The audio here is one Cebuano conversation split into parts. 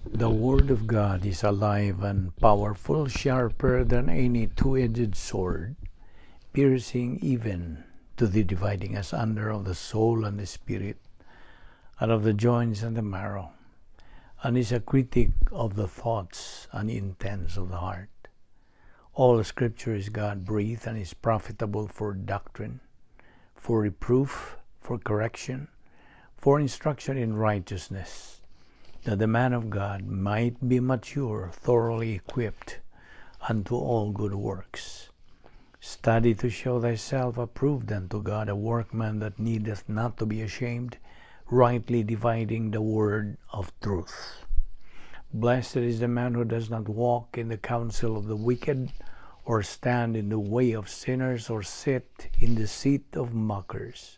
The Word of God is alive and powerful, sharper than any two-edged sword, piercing even to the dividing asunder of the soul and the spirit, and of the joints and the marrow, and is a critic of the thoughts and intents of the heart. All Scripture is God-breathed and is profitable for doctrine, for reproof, for correction, for instruction in righteousness, that the man of God might be mature, thoroughly equipped unto all good works. Study to show thyself approved unto God, a workman that needeth not to be ashamed, rightly dividing the word of truth. Blessed is the man who does not walk in the counsel of the wicked, or stand in the way of sinners, or sit in the seat of mockers.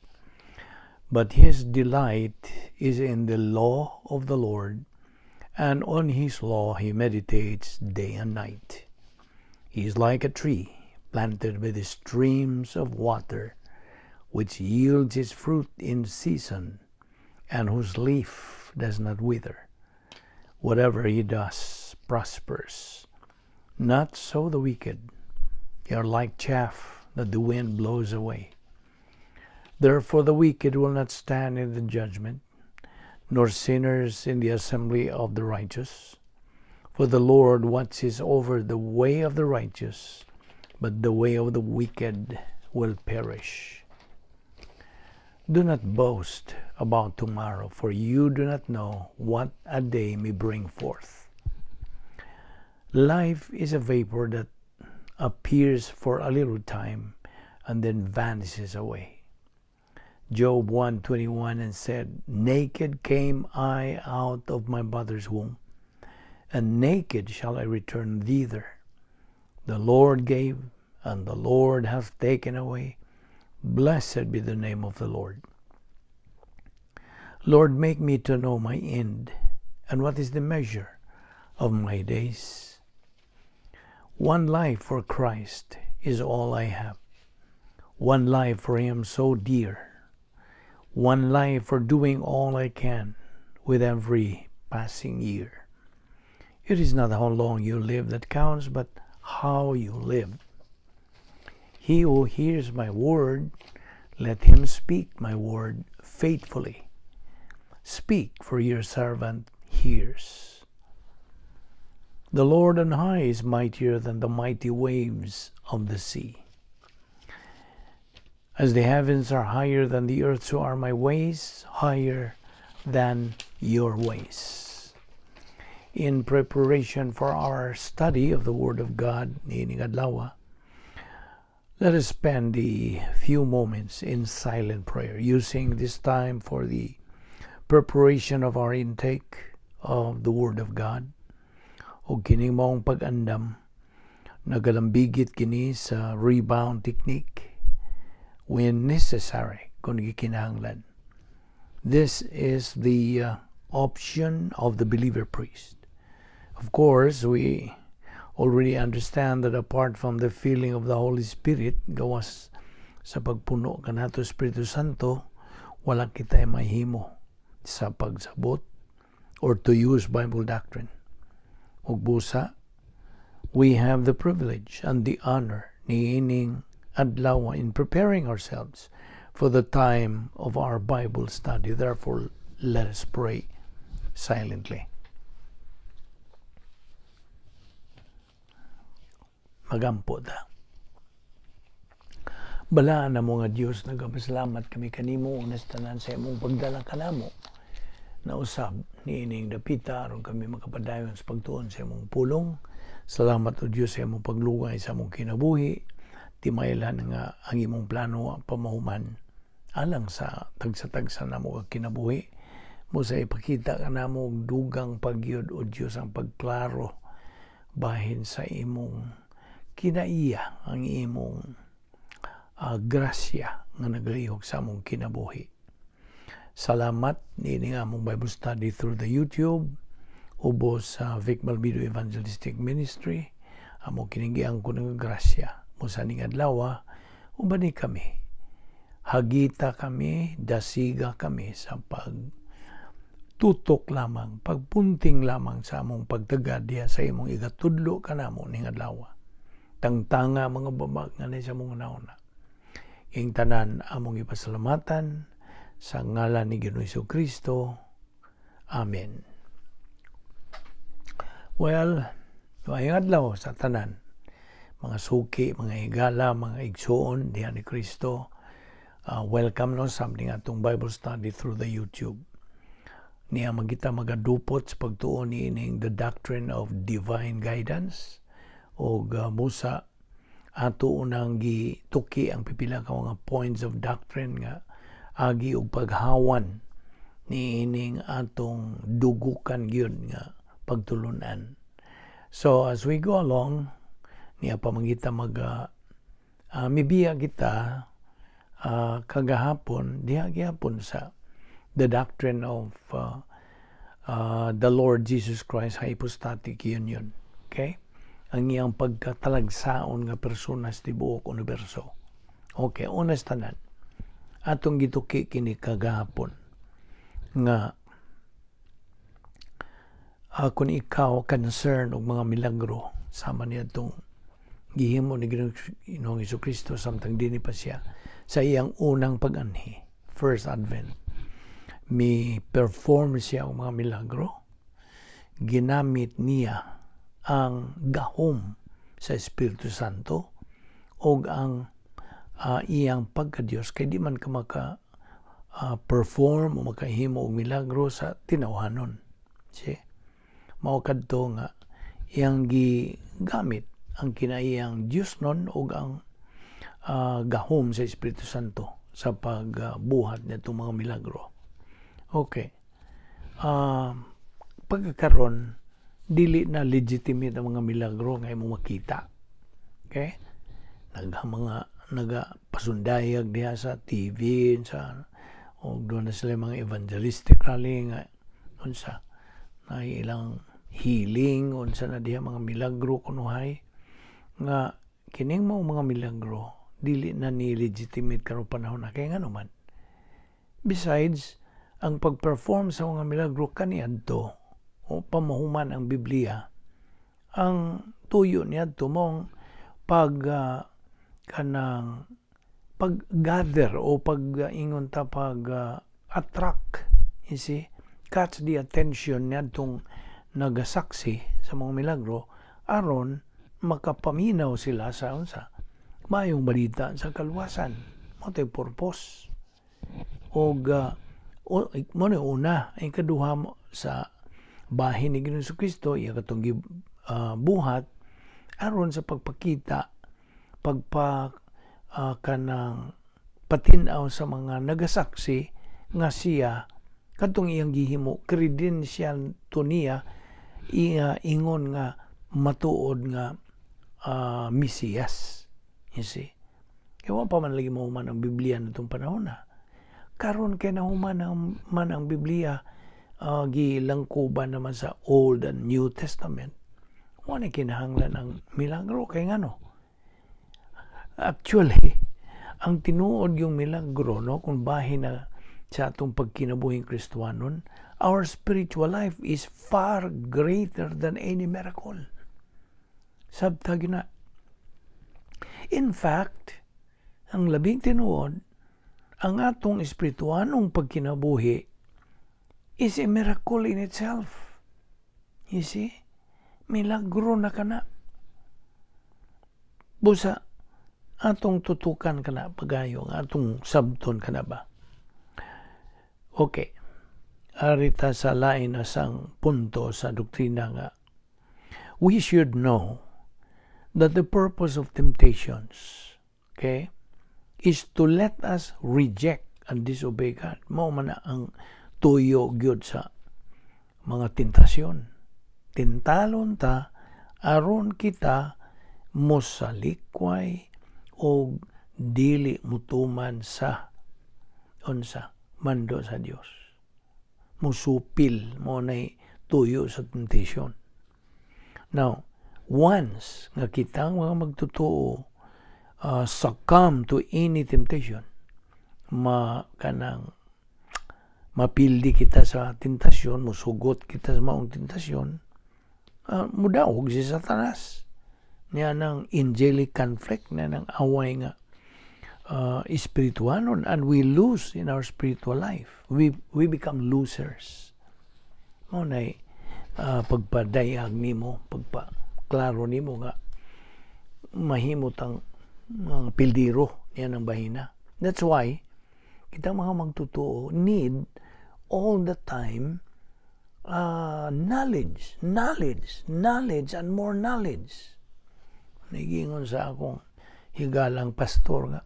But his delight is in the law of the Lord, and on his law he meditates day and night. He is like a tree planted by the streams of water, which yields its fruit in season, and whose leaf does not wither. Whatever he does prospers. Not so the wicked. They are like chaff that the wind blows away. Therefore the wicked will not stand in the judgment, nor sinners in the assembly of the righteous. For the Lord watches over the way of the righteous, but the way of the wicked will perish. Do not boast about tomorrow, for you do not know what a day may bring forth. Life is a vapor that appears for a little time and then vanishes away. Job 1:21 and said, "Naked came I out of my mother's womb, and naked shall I return thither. The Lord gave, and the Lord hath taken away. Blessed be the name of the Lord. Lord, make me to know my end, and what is the measure of my days. One life for Christ is all I have. One life for Him so dear. One life for doing all I can with every passing year. It is not how long you live that counts, but how you live. He who hears my word, let him speak my word faithfully. Speak, for your servant hears. The Lord on high is mightier than the mighty waves of the sea. As the heavens are higher than the earth, so are my ways higher than your ways." In preparation for our study of the Word of God niining adlaw, let us spend the few moments in silent prayer, using this time for the preparation of our intake of the Word of God. O kining maong pag-andam, nagalambigit kini sa rebound technique when necessary, kung gikinahanglan. This is the option of the believer priest. Of course, we already understand that apart from the filling of the Holy Spirit, gawas sa pagpuno kanato Espiritu Santo, wala kita'y mahimo sa pagsabot or to use Bible doctrine. Ug busa, we have the privilege and the honor niining adlaw in preparing ourselves for the time of our Bible study. Therefore, let us pray silently. Magampo ta. Balaan na mo nga Diyos, nagapasalamat kami kanimo unas tanan sa imong pagdala kanamo na usab niining dapita aron kami makapadayon sa pagtuon sa imong pulong. Salamat o Diyos sa imong paglugay sa among kinabuhi. Timaylan nga ang imong plano pamahuman alang sa tagsa-tagsa namo nga kinabuhi. Mo sa ipakita ka namo og dugang pagyud o Diyos ang pagklaro bahin sa imong kinaiya, ang imong grasya nga nagalihok sa among kinabuhi. Salamat niini nga among Bible study through the YouTube ubos sa Vic Balbido Evangelistic Ministry. Amo kining ko ng grasya mo sa ning adlaw, uban ni kami. Hagita kami, dasiga kami sa pag Pagtutok lamang, pagpunting lamang sa among pagtagad diha sa imong igatudlo kanamo ning adlaw. Tangtanga mga babag nga ni sa among nauna. Ing tanan among ipasalamatan sa ngalan ni Ginoong Kristo. Amen. Well, maayong adlaw sa tanan. Mga suki, mga higala, mga igsuon diha ni Kristo. Welcome no sa aming atong Bible study through the YouTube. Niya magita magadupot sa pagtuon ni ining the doctrine of divine guidance o musa ato unang gituki ang pipila ka mga points of doctrine nga agi og paghawan ni ining atong dugukan gyud nga pagtulunan. So as we go along, niya pamangita mag mibiya kita kagahapon diha gihapon sa the doctrine of the Lord Jesus Christ hypostatic union. Okay? Ang iyang pagkatalagsaon nga persona sa tibuok universo. Okay, una sa tanan. Atong gituki kini kagahapon nga kung ikaw concern og mga milagro sama niya itong gihimo ni Ginoong Kristo samtang dinhi pa siya sa iyang unang pag-anhi, first advent, mi perform siya og mga milagro, ginamit niya ang gahom sa Espiritu Santo og ang iyang pagka-Dios, kay di man ka maka perform o makahimo og milagro sa tinawhanon. See? Mao kadto nga iyang gigamit ang kinaiyang Dios nun og ang gahom sa Espiritu Santo sa pagbuhat nitong mga milagro. Okay. Pagkakaron dili na legitimate ang mga milagro nga imong makita. Okay? Nagha mga nagapasundayag diha sa TV sa o doon na sila mga evangelistic rally nga unsa na ilang healing, unsa na diha mga milagro kunuhay, nga kining mao mga milagro dili na ni legitimate karon panahon na, kay ngano man? Besides, ang pag-perform sa mga milagro kaniadto o pamahuman ang Biblia, ang tuyo niadto mong pag kanang pag-gather o pag ingon ta pag attract, you see, catch the attention niadtong nagasaksi sa mga milagro aron makapaminaw sila sa unsa, maayong balita sa kaluwasan. Mao tay purpose og mo ni una. Ang kaduha mo sa bahin ni Ginoong Kristo, iya katong buhat aron sa pagpakita, pagpa kanang patin-aw sa mga nagasaksi nga siya kadtong iyang gihimo, credential to niya, iya ingon nga matuod nga Mesiyas, you see? Kay wa pa man lagi mahuman ang Biblia natong panahon na. Karon kay nahuman ang, man ang Biblia, gilangkuban naman sa Old and New Testament, wa na kinahanglan ang milagro, kay ngano? Actually, ang tinuod yung milagro, no, kung bahin na sa atong pagkinabuhing Kristohanon, our spiritual life is far greater than any miracle. Sabta na. In fact, ang labing tinuod, ang atong espirituanong pagkinabuhi is a miracle in itself. You see? Milagro na kana. Busa, atong tutukan kana pagayo, atong sabton kana ba? Okay. Arita sa lain na sang punto sa doktrina nga we should know that the purpose of temptations, okay, is to let us reject and disobey God. Mao man na ang tuyo gyud sa mga tentasyon. Tintalon ta aron kita mosalikway og dili mutuman sa unsa, mando sa Dios. Musupil mo nay tuyo sa temptation. Now, once nga kitang mga magtotoo succumb to any temptation, ma kanang Mapildi kita sa tentasyon, musugot kita sa maong tentasyon, mudaog si Satanas. Niya ng angelic conflict, niya ng away nga espirituanon, and we lose in our spiritual life. We become losers. Mao na pagpadayag nimo, pagpaklaro nimo nga mahimot ang mga pildiro niya ng bahina. That's why kita mga magtotoo need all the time knowledge, knowledge, knowledge, and more knowledge. Nagingon sa akong higalang pastor nga,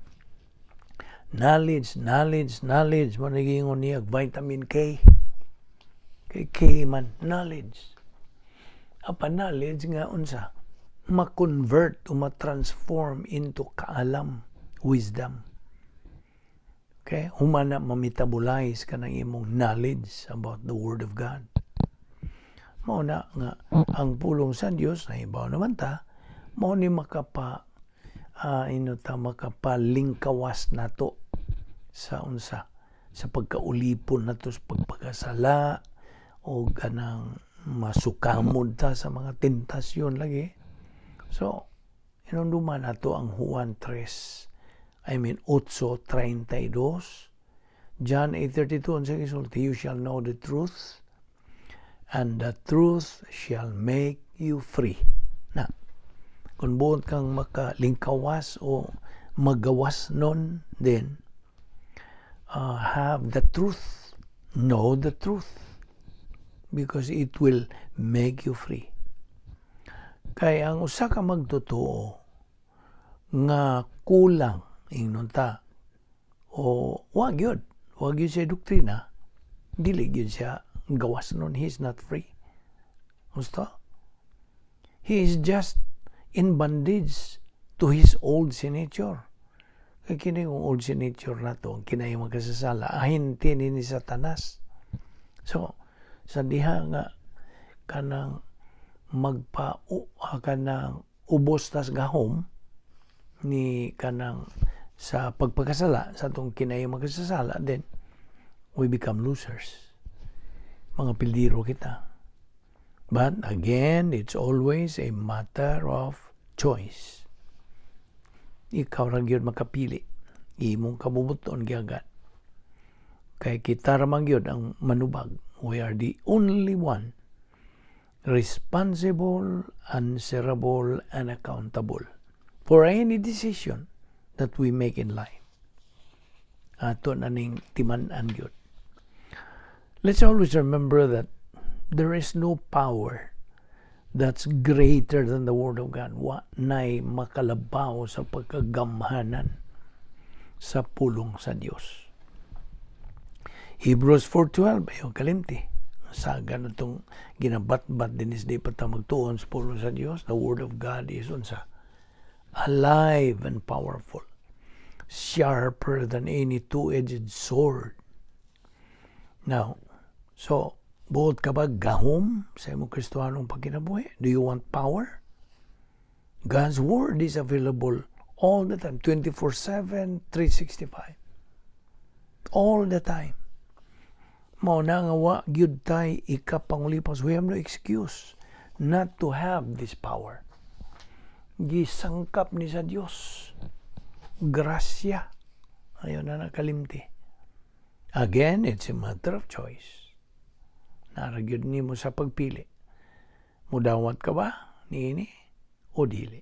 knowledge, knowledge, knowledge, mo nagingon niya vitamin K. Kay K man, knowledge. Apa knowledge nga unsa? Ma-convert o ma-transform into kaalam, wisdom. Okay? Humana ma-metabolize ka ng imong knowledge about the Word of God. Mao na nga ang pulong sa Dios nahibaw naman ta, mao ni makapa ino ta makapalingkawas nato sa unsa, sa pagkaulipon nato sa pagpakasala o kanang masukamod ta sa mga tentasyon lagi. So, inunduman nato ang Juan 3, I mean 8.32, John 8.32, ang sige sulti, "You shall know the truth, and the truth shall make you free." Na, kung buot kang makalingkawas o magawas nun, then have the truth, know the truth, because it will make you free. Kay ang usa ka magtotoo nga kulang ingnon ta o wa gyud siya doktrina, dili gyud siya gawas nun, he is not free. Gusto? He is just in bondage to his old sin nature. Kay kini yung old sin nature na to, ang kinay magkasasala, ahente ni Satanas. So, sa diha nga kanang magpa kanang ubos tas gahom ni kanang sa pagpakasala sa atong kinay magkasasala, then we become losers, mga pildiro kita. But again, it's always a matter of choice. Ikaw ra gyud makapili, imong kabubuton giagad, kay kita ra man gyud ang manubag. We are the only one responsible, answerable, and accountable for any decision that we make in life. Ato na ning timan-an gyud. Let's always remember that there is no power that's greater than the Word of God. Wa nay makalabaw sa pagkagamhanan sa pulong sa Dios. Hebrews 4.12, ayaw kalimti. Saga na itong ginabatbat din is di pa ta magtuon sa pulong sa Dios. The Word of God is unsa? Alive and powerful. Sharper than any two-edged sword. Now, so, buot ka ba gahom sa imong Kristohanong pagkinabuhi? Do you want power? God's Word is available all the time, 24/7, 365. All the time. Mao na nga wa gyud tay ikapangulipas. We have no excuse not to have this power. Gisangkap ni sa Dios. Grasya. Ayaw na nakalimti. Again, it's a matter of choice. Naa ra gyud nimo sa pagpili. Mudawat ka ba niini o dili?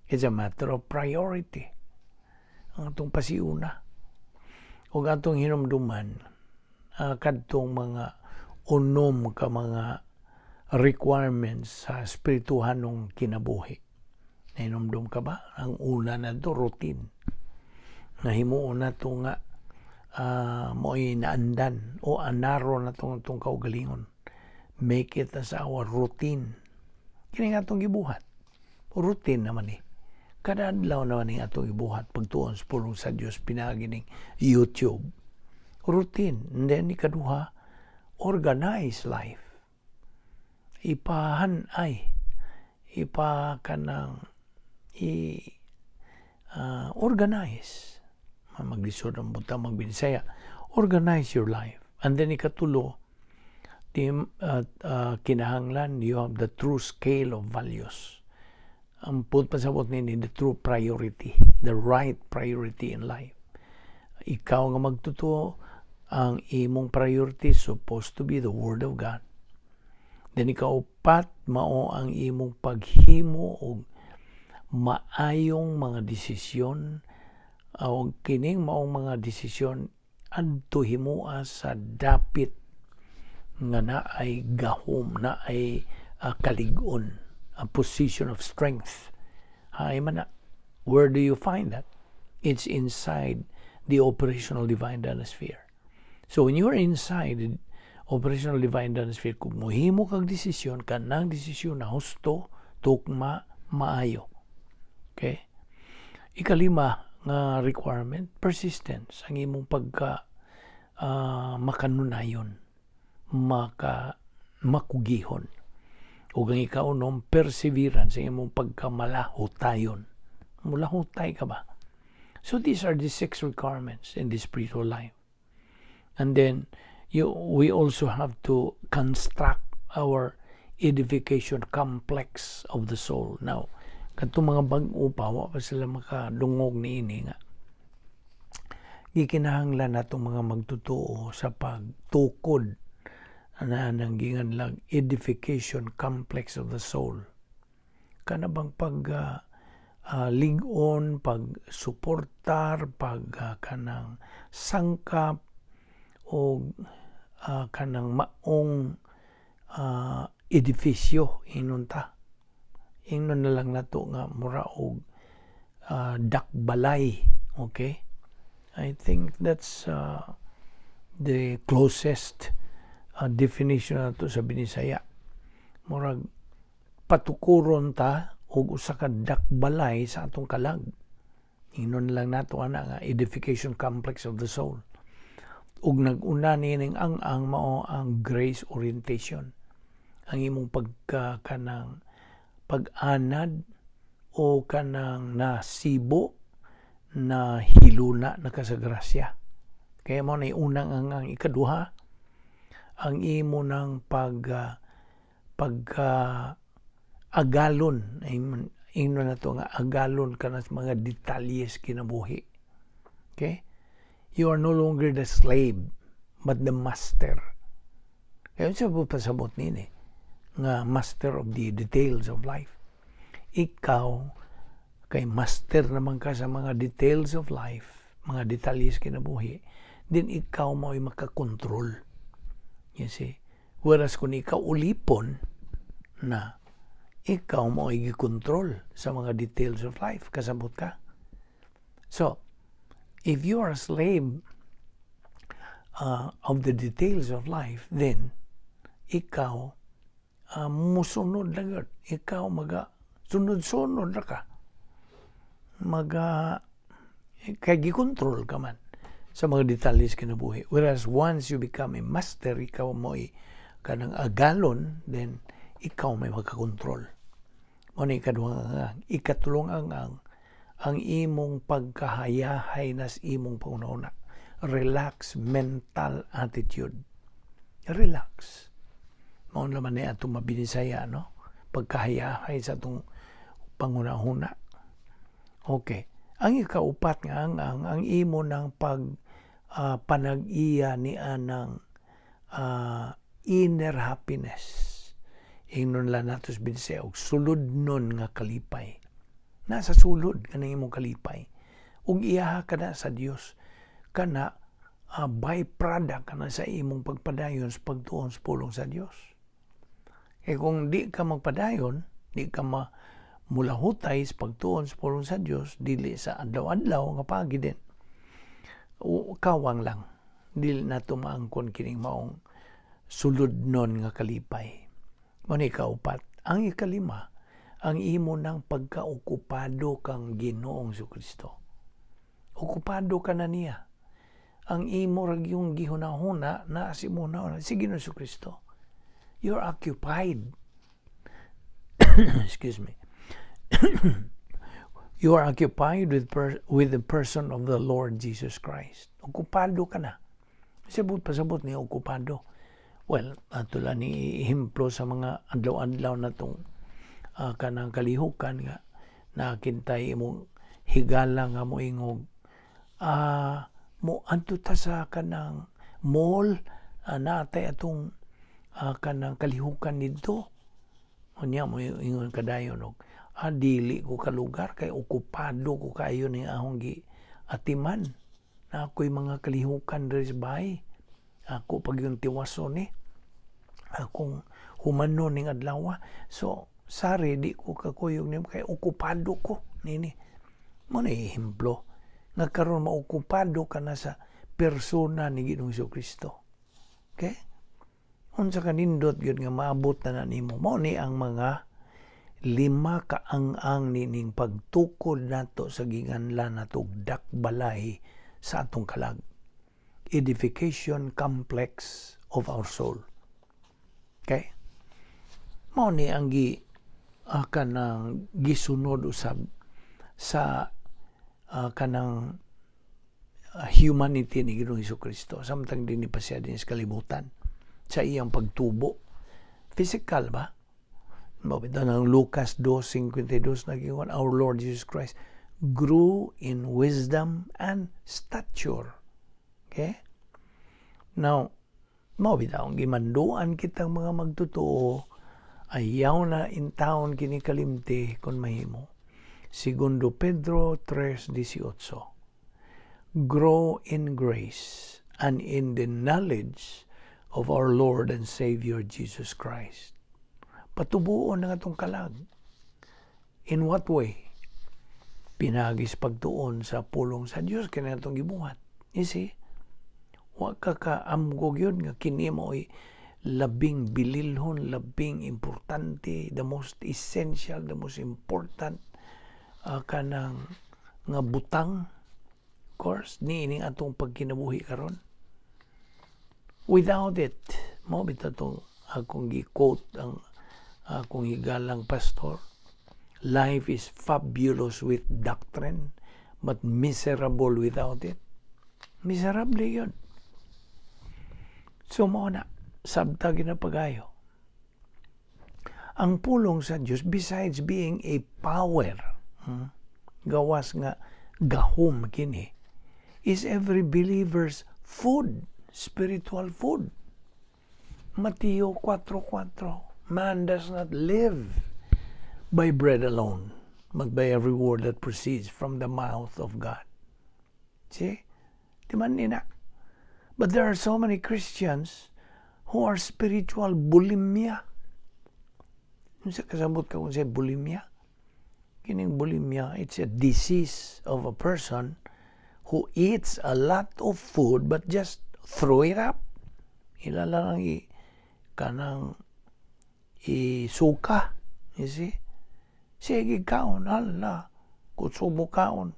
It's a matter of priority. Ang atong pasiuna. O atong hinumduman, kadtong mga unom ka mga requirements sa espirituhanong kinabuhi. Nahinumdum ka ba? Ang una na to, routine. Nahimuon na to nga mo'y naandan o anaro na itong itong kaugalingon. Make it as our routine. Kini nga atong gibuhat. Routine naman eh. Kada adlaw naman ni atong ibuhat pagtuon sa pulong sa Dios pinaagi ning YouTube. Routine. And then ikaduha, organize life. Ipahan-ay. Ipa kanang i organize. Maglisod ang buta magbinisaya. Organize your life. And then ikatulo, tim kinahanglan you have the true scale of values. Ang buot pasabot nini, the true priority, the right priority in life. Ikaw nga magtotoo, ang imong priority supposed to be the Word of God. Then ikaupat, mao ang imong paghimo og maayong mga desisyon o kining maong mga desisyon adto himoa sa dapit nga naay gahom, naay kalig-on, a position of strength. Hay man na. Where do you find that? It's inside the operational divine sphere. So when you're inside the operational divine sphere, kung muhimo kag desisyon, kanang desisyon na husto, tukma, maayo. Okay? Ikalima nga requirement, persistence. Ang imong pagka makanunayon, maka makugihon. Ug ang ikaunom, perseverance, ang imong pagkamalahutayon. Mulahutay ka ba? So these are the six requirements in the spiritual life. And then we also have to construct our edification complex of the soul. Now, katong mga bag-o pa, wa pa sila makadungog niini nga gikinahanglan natong mga magtotoo sa pagtukod na nang giingon edification complex of the soul, kana bang pag lig-on, pag suportar, pag kanang sangkap o kanang maong edifisyo ingnon ta, ingnon na lang nato nga mura og dakbalay. Okay, I think that's the closest definition nato sa Binisaya. Murag patukuron ta og usa ka dakbalay sa atong kalag. Ingnon lang nato ana nga edification complex of the soul. Ug nag-una niining ang mao ang grace orientation. Ang imong pagka kanang pag-anad o kanang nasibo na hiluna na ka sa grasya. Kaya mao na unang ang ikaduha, ang imo ng pagka agalon, ingnon na to nga agalon ka na sa mga detalye kinabuhi. Okay? You are no longer the slave, but the master. Kaya sa pasabot nini, nga master of the details of life. Ikaw, kay master naman ka sa mga details of life, mga detalye kinabuhi, then ikaw mo ay makakontrol. You see? Whereas kung ikaw ulipon, na ikaw mo ay gikontrol sa mga details of life, kasabot ka. So, if you are a slave of the details of life, then ikaw musunod na gud. Ikaw maga sunod-sunod na ka. Maga kay gikontrol ka man sa mga detalye kinabuhi. Whereas once you become a master, ikaw mo kanang agalon, then ikaw may makakontrol. Mao na ikaduhang ang ikatulong ang imong pagkahayahay nas imong panghuna. Relax mental attitude. Relax. Mao naman ni atong mabinisaya, no? Pagkahayahay sa atong panghuna-huna. Okay. Ang ikaupat nga ang imo ng pag panag-iya ni anang inner happiness. Ingnon lang nato sa Binisaya og sulod nun nga kalipay. Nasa sulod kanang imong kalipay. Ug iyaha ka na sa Dios. Kana byproduct kana sa imong pagpadayon sa pagtuon sa pulong sa Dios. Kay kung di ka magpadayon, di ka ma mulahutay sa pagtuon sa pulong sa Dios, dili sa adlaw-adlaw nga pagi din. O, kawang lang. Dili na tumaangkon kining maong sulod nun nga kalipay. Mao ni ikaupat. Ang ikalima, ang imo ng pagkaokupado kang Ginoong Kristo. Okupado ka na niya. Ang imo ra yung gihuna-huna na si mo na si Ginoong Kristo. You're occupied. Excuse me. You are occupied with the person of the Lord Jesus Christ. Okupado ka na. Sabot pasabot ni okupado. Well, ato lang ni ehemplo sa mga adlaw-adlaw na tong kanang kalihukan nga nakintay imong higala nga moingog, "Mo adto ta sa kanang mall, naatay atong kanang kalihukan didto." Unya mo ingon kadayon og, "Dili ko kalugar kay okupado ko kaayo ning akong gi atiman. Na ako'y mga kalihukan diri sa bahay. Ako pag yung tiwason ni akong humanon ning adlaw. So, sorry, di ko kakuyog nimo kay okupado ko nini." Mao na ehemplo nga karon maokupado ka na sa persona ni Ginoong Kristo. Okay? Unsa ka nindot gyud nga maabot na na nimo. Mao ni ang mga lima ka ang-ang nining pagtukod nato sa ginganlan nato dakbalay sa atong kalag. Edification complex of our soul. Okay? Mao ni ang gi kanang gisunod usab sa kanang humanity ni Ginoong Kristo samtang dinhi pa siya din sa kalibutan sa iyang pagtubo physical ba. Mao bitaw ng Lucas 2:52, nagingon, "Our Lord Jesus Christ grew in wisdom and stature." Okay? Now, mao bitaw ang gimanduan kitang mga magtotoo, ayaw na in town kini kalimti kung mahimo. Segundo Pedro 3:18. "Grow in grace and in the knowledge of our Lord and Savior Jesus Christ." Patubuon ng atong kalag. In what way? Pinagis pagtuon sa pulong sa Dios kini atong gibuhat. You see? Wa ka kaamgog yun nga kini mo'y labing bililhon, labing importante, the most essential, the most important kanang nga butang course niining atong pagkinabuhi karon. Without it, mao bitaw tong akong gi-quote ang akong higalang pastor, "Life is fabulous with doctrine, but miserable without it." Miserable yun. So mao na, sabta ginapagayo. Ang pulong sa Diyos, besides being a power, gawas nga gahom kini, is every believer's food, spiritual food. Mateo 4:4, "Man does not live by bread alone, but by every word that proceeds from the mouth of God." See? Di man ni na. But there are so many Christians who are spiritual bulimia. Unsa kasabot ka kung sa bulimia? Kining bulimia, it's a disease of a person who eats a lot of food but just throw it up. Ila lang i kanang isuka. You see? Sige kaon, hala. Kutsubo kaon.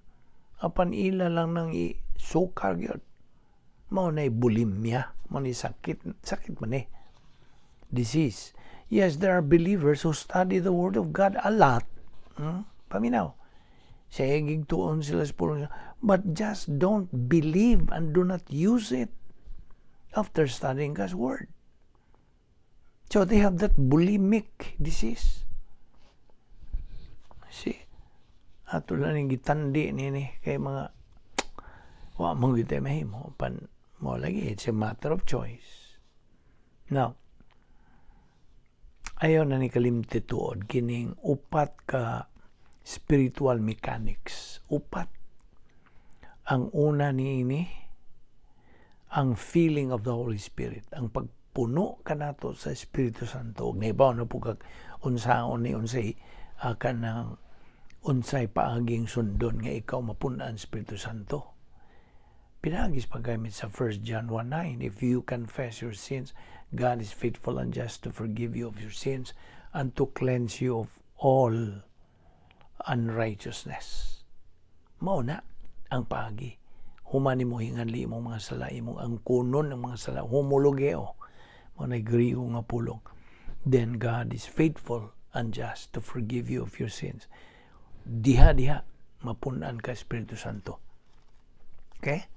Apan ila lang nang isuka gyud. Mao na bulimia. Mao ni sakit. Sakit man eh. Disease. Yes, there are believers who study the Word of God a lot. Paminaw. Sige tuon sila sa pulong. But just don't believe and do not use it after studying God's Word. So they have that bulimic disease. See? Ato lang yung gitandi nini kay mga wa man gyud mahimo pan mo lagi, it's a matter of choice. Now, ayaw na ni kalimti tuod kining upat ka spiritual mechanics. Upat. Ang una niini, ang filling of the Holy Spirit, ang pagpuno kanato sa Espiritu Santo. Ug nahibaw na po kag unsaon ni unsay kanang unsay paaging sundon nga ikaw mapun-an Espiritu Santo. Pinagis paggamit sa 1 John 1:9, "If you confess your sins, God is faithful and just to forgive you of your sins and to cleanse you of all unrighteousness." Mao na ang paagi. Human mo hinganli imong mga sala, imong angkunon ng mga sala, homologeo, mao na Griego nga pulong. Then God is faithful and just to forgive you of your sins. Diha diha mapunan ka Espiritu Santo. Okay?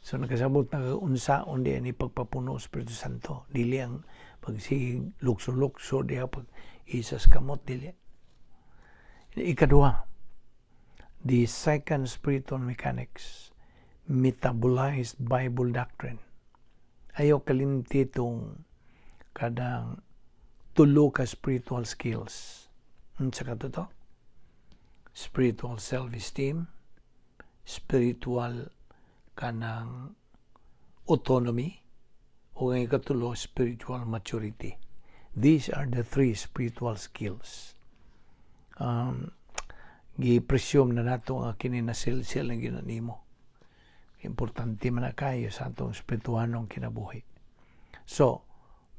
So nakasabot na unsaon di ni pagpapuno sa Espiritu Santo. Dili ang pagsig lukso-lukso diha, pag isas kamot, dili. Ikaduha, the second spiritual mechanics, metabolized Bible doctrine. Ayaw kalimti itong kadang tulo ka spiritual skills. Unsa ka to? Spiritual self-esteem, spiritual kanang autonomy, o ang ikatulo, spiritual maturity. These are the three spiritual skills. Gi-presume na nato nga kini na silsil ang ginanimo. Importante man na kayo sa atong espirituhanong kinabuhi. So,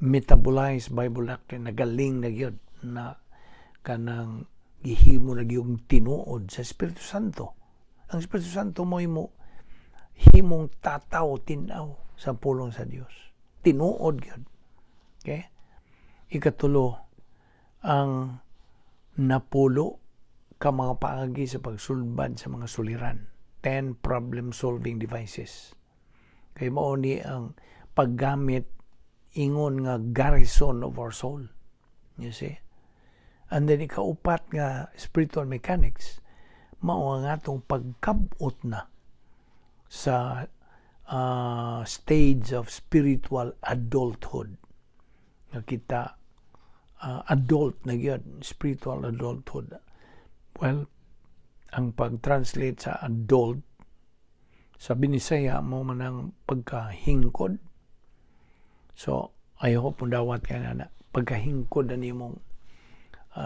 metabolize Bible doctrine, nagaling na gyud na kanang gihimo na gyud tinuod sa Espiritu Santo. Ang Espiritu Santo mo mo himong tataw tin-aw sa pulong sa Dios. Tinuod gyud. Okay? Ikatulo, ang 10 ka mga paagi sa pagsulbad sa mga suliran. 10 problem-solving devices. Kay mao ni ang paggamit ingon nga garrison of our soul. You see? And then ikaupat nga spiritual mechanics, mao ang atong pagkabot na sa stage of spiritual adulthood. Nga kita adult na gyud, spiritual adulthood. Well, ang pag-translate sa adult sa Binisaya mo man ang pagkahingkod. So, I hope dawat ka na pagkahingkod na nimong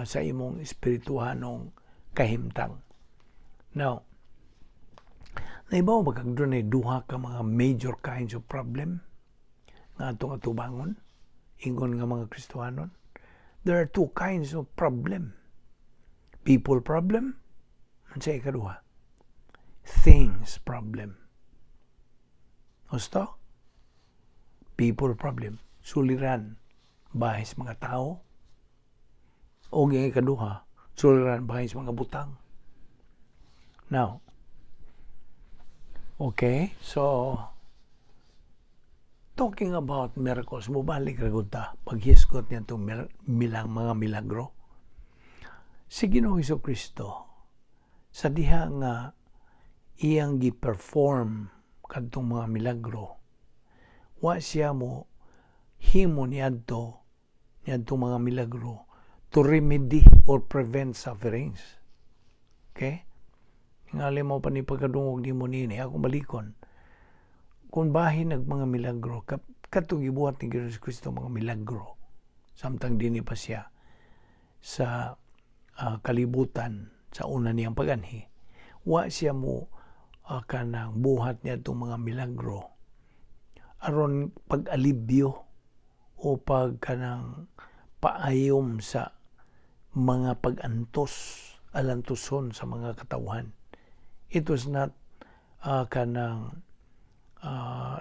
sa imong espirituhanong kahimtang. Now, naibaw ba kag dunay duha ka mga major kinds of problem nga atong atubangon ingon nga mga Kristohanon? There are two kinds of problem. People problem, unsa ikaduha? Things problem. Gusto? People problem. Suliran bahin sa mga tao. O ang ikaduha, suliran bahin sa mga butang. Now, okay, so talking about miracles, mubalik ra gud ta paghisgot niya itong milang mga milagro. Si Ginoong Kristo, sa diha nga iyang gi-perform kadtong mga milagro, wa siya mo himo niadtong mga milagro to remedy or prevent sufferings. Okay? Ngali mo pa ni pagkadungog ni mo nini, ako balikon. Kung bahin nag mga milagro, katong gibuhat ni Ginoong Kristo mga milagro, samtang dinhi pa siya sa kalibutan sa una niyang paganhi, wa siya mo kanang buhat niya itong mga milagro aron pag-alibyo o pag kanang paayom sa mga pag-antos alantuson sa mga katawhan. It was not kanang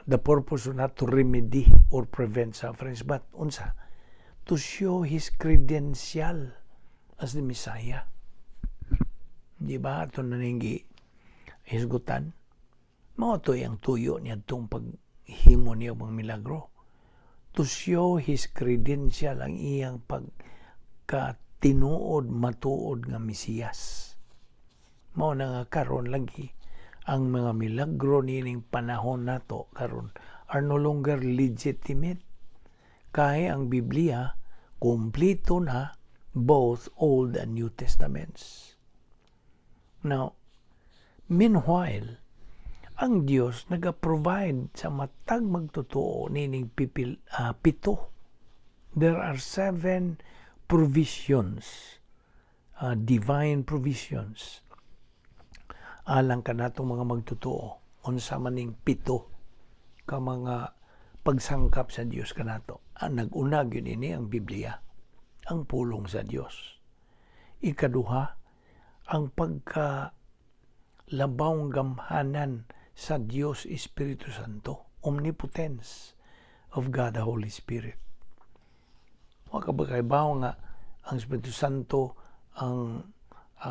the purpose was not to remedy or prevent sufferings, but unsa? To show his credential as the Messiah. Di ba? Ito na ninggi hisgutan. Mao to ang tuyo niya itong paghimo niya mga milagro. To show his credential, ang iyang pagkatinuod, matuod nga Mesiyas. Mao na nga karon lagi ang mga milagro nining panahon nato karon are no longer legitimate. Kay ang Biblia kumpleto na, both Old and New Testaments. Now, meanwhile, ang Dios naga-provide sa matag magtotoo nining pito. There are seven provisions, divine provisions alang kanatong mga magtotoo. Unsa man ning pito ka mga pagsangkap sa Dios kanato? Ang nag-una gyud ini ang Biblia, ang pulong sa Dios. Ikaduha, ang pagka labawng gamhanan sa Dios Espiritu Santo, omnipotence of God the Holy Spirit. Wa ka ba kaibaw nga ang Espiritu Santo ang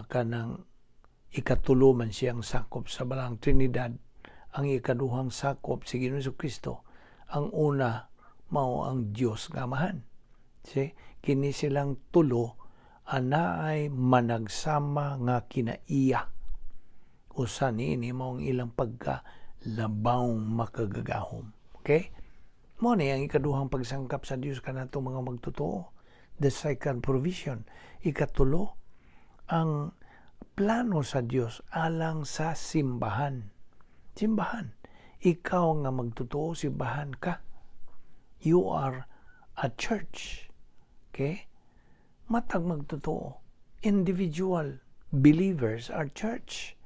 kanang ikatulo man siyang sakop sa Balang Trinidad, Ang ikaduhang sakop si Ginoong Kristo. Ang una mao ang Dios nga Amahan. See, kini silang tulo anaay managsama nga kinaiya. Usa niini mao ang ilang pagka labaw makagagahom. Okay? Mao ni ang ikaduhang pagsangkap sa Dios kanato mga magtotoo. The second provision. Ikatulo, ang plano sa Dios alang sa simbahan. Simbahan. Ikaw nga magtotoo, simbahan ka. You are a church. Okay? Matag magtotoo. Individual believers are church.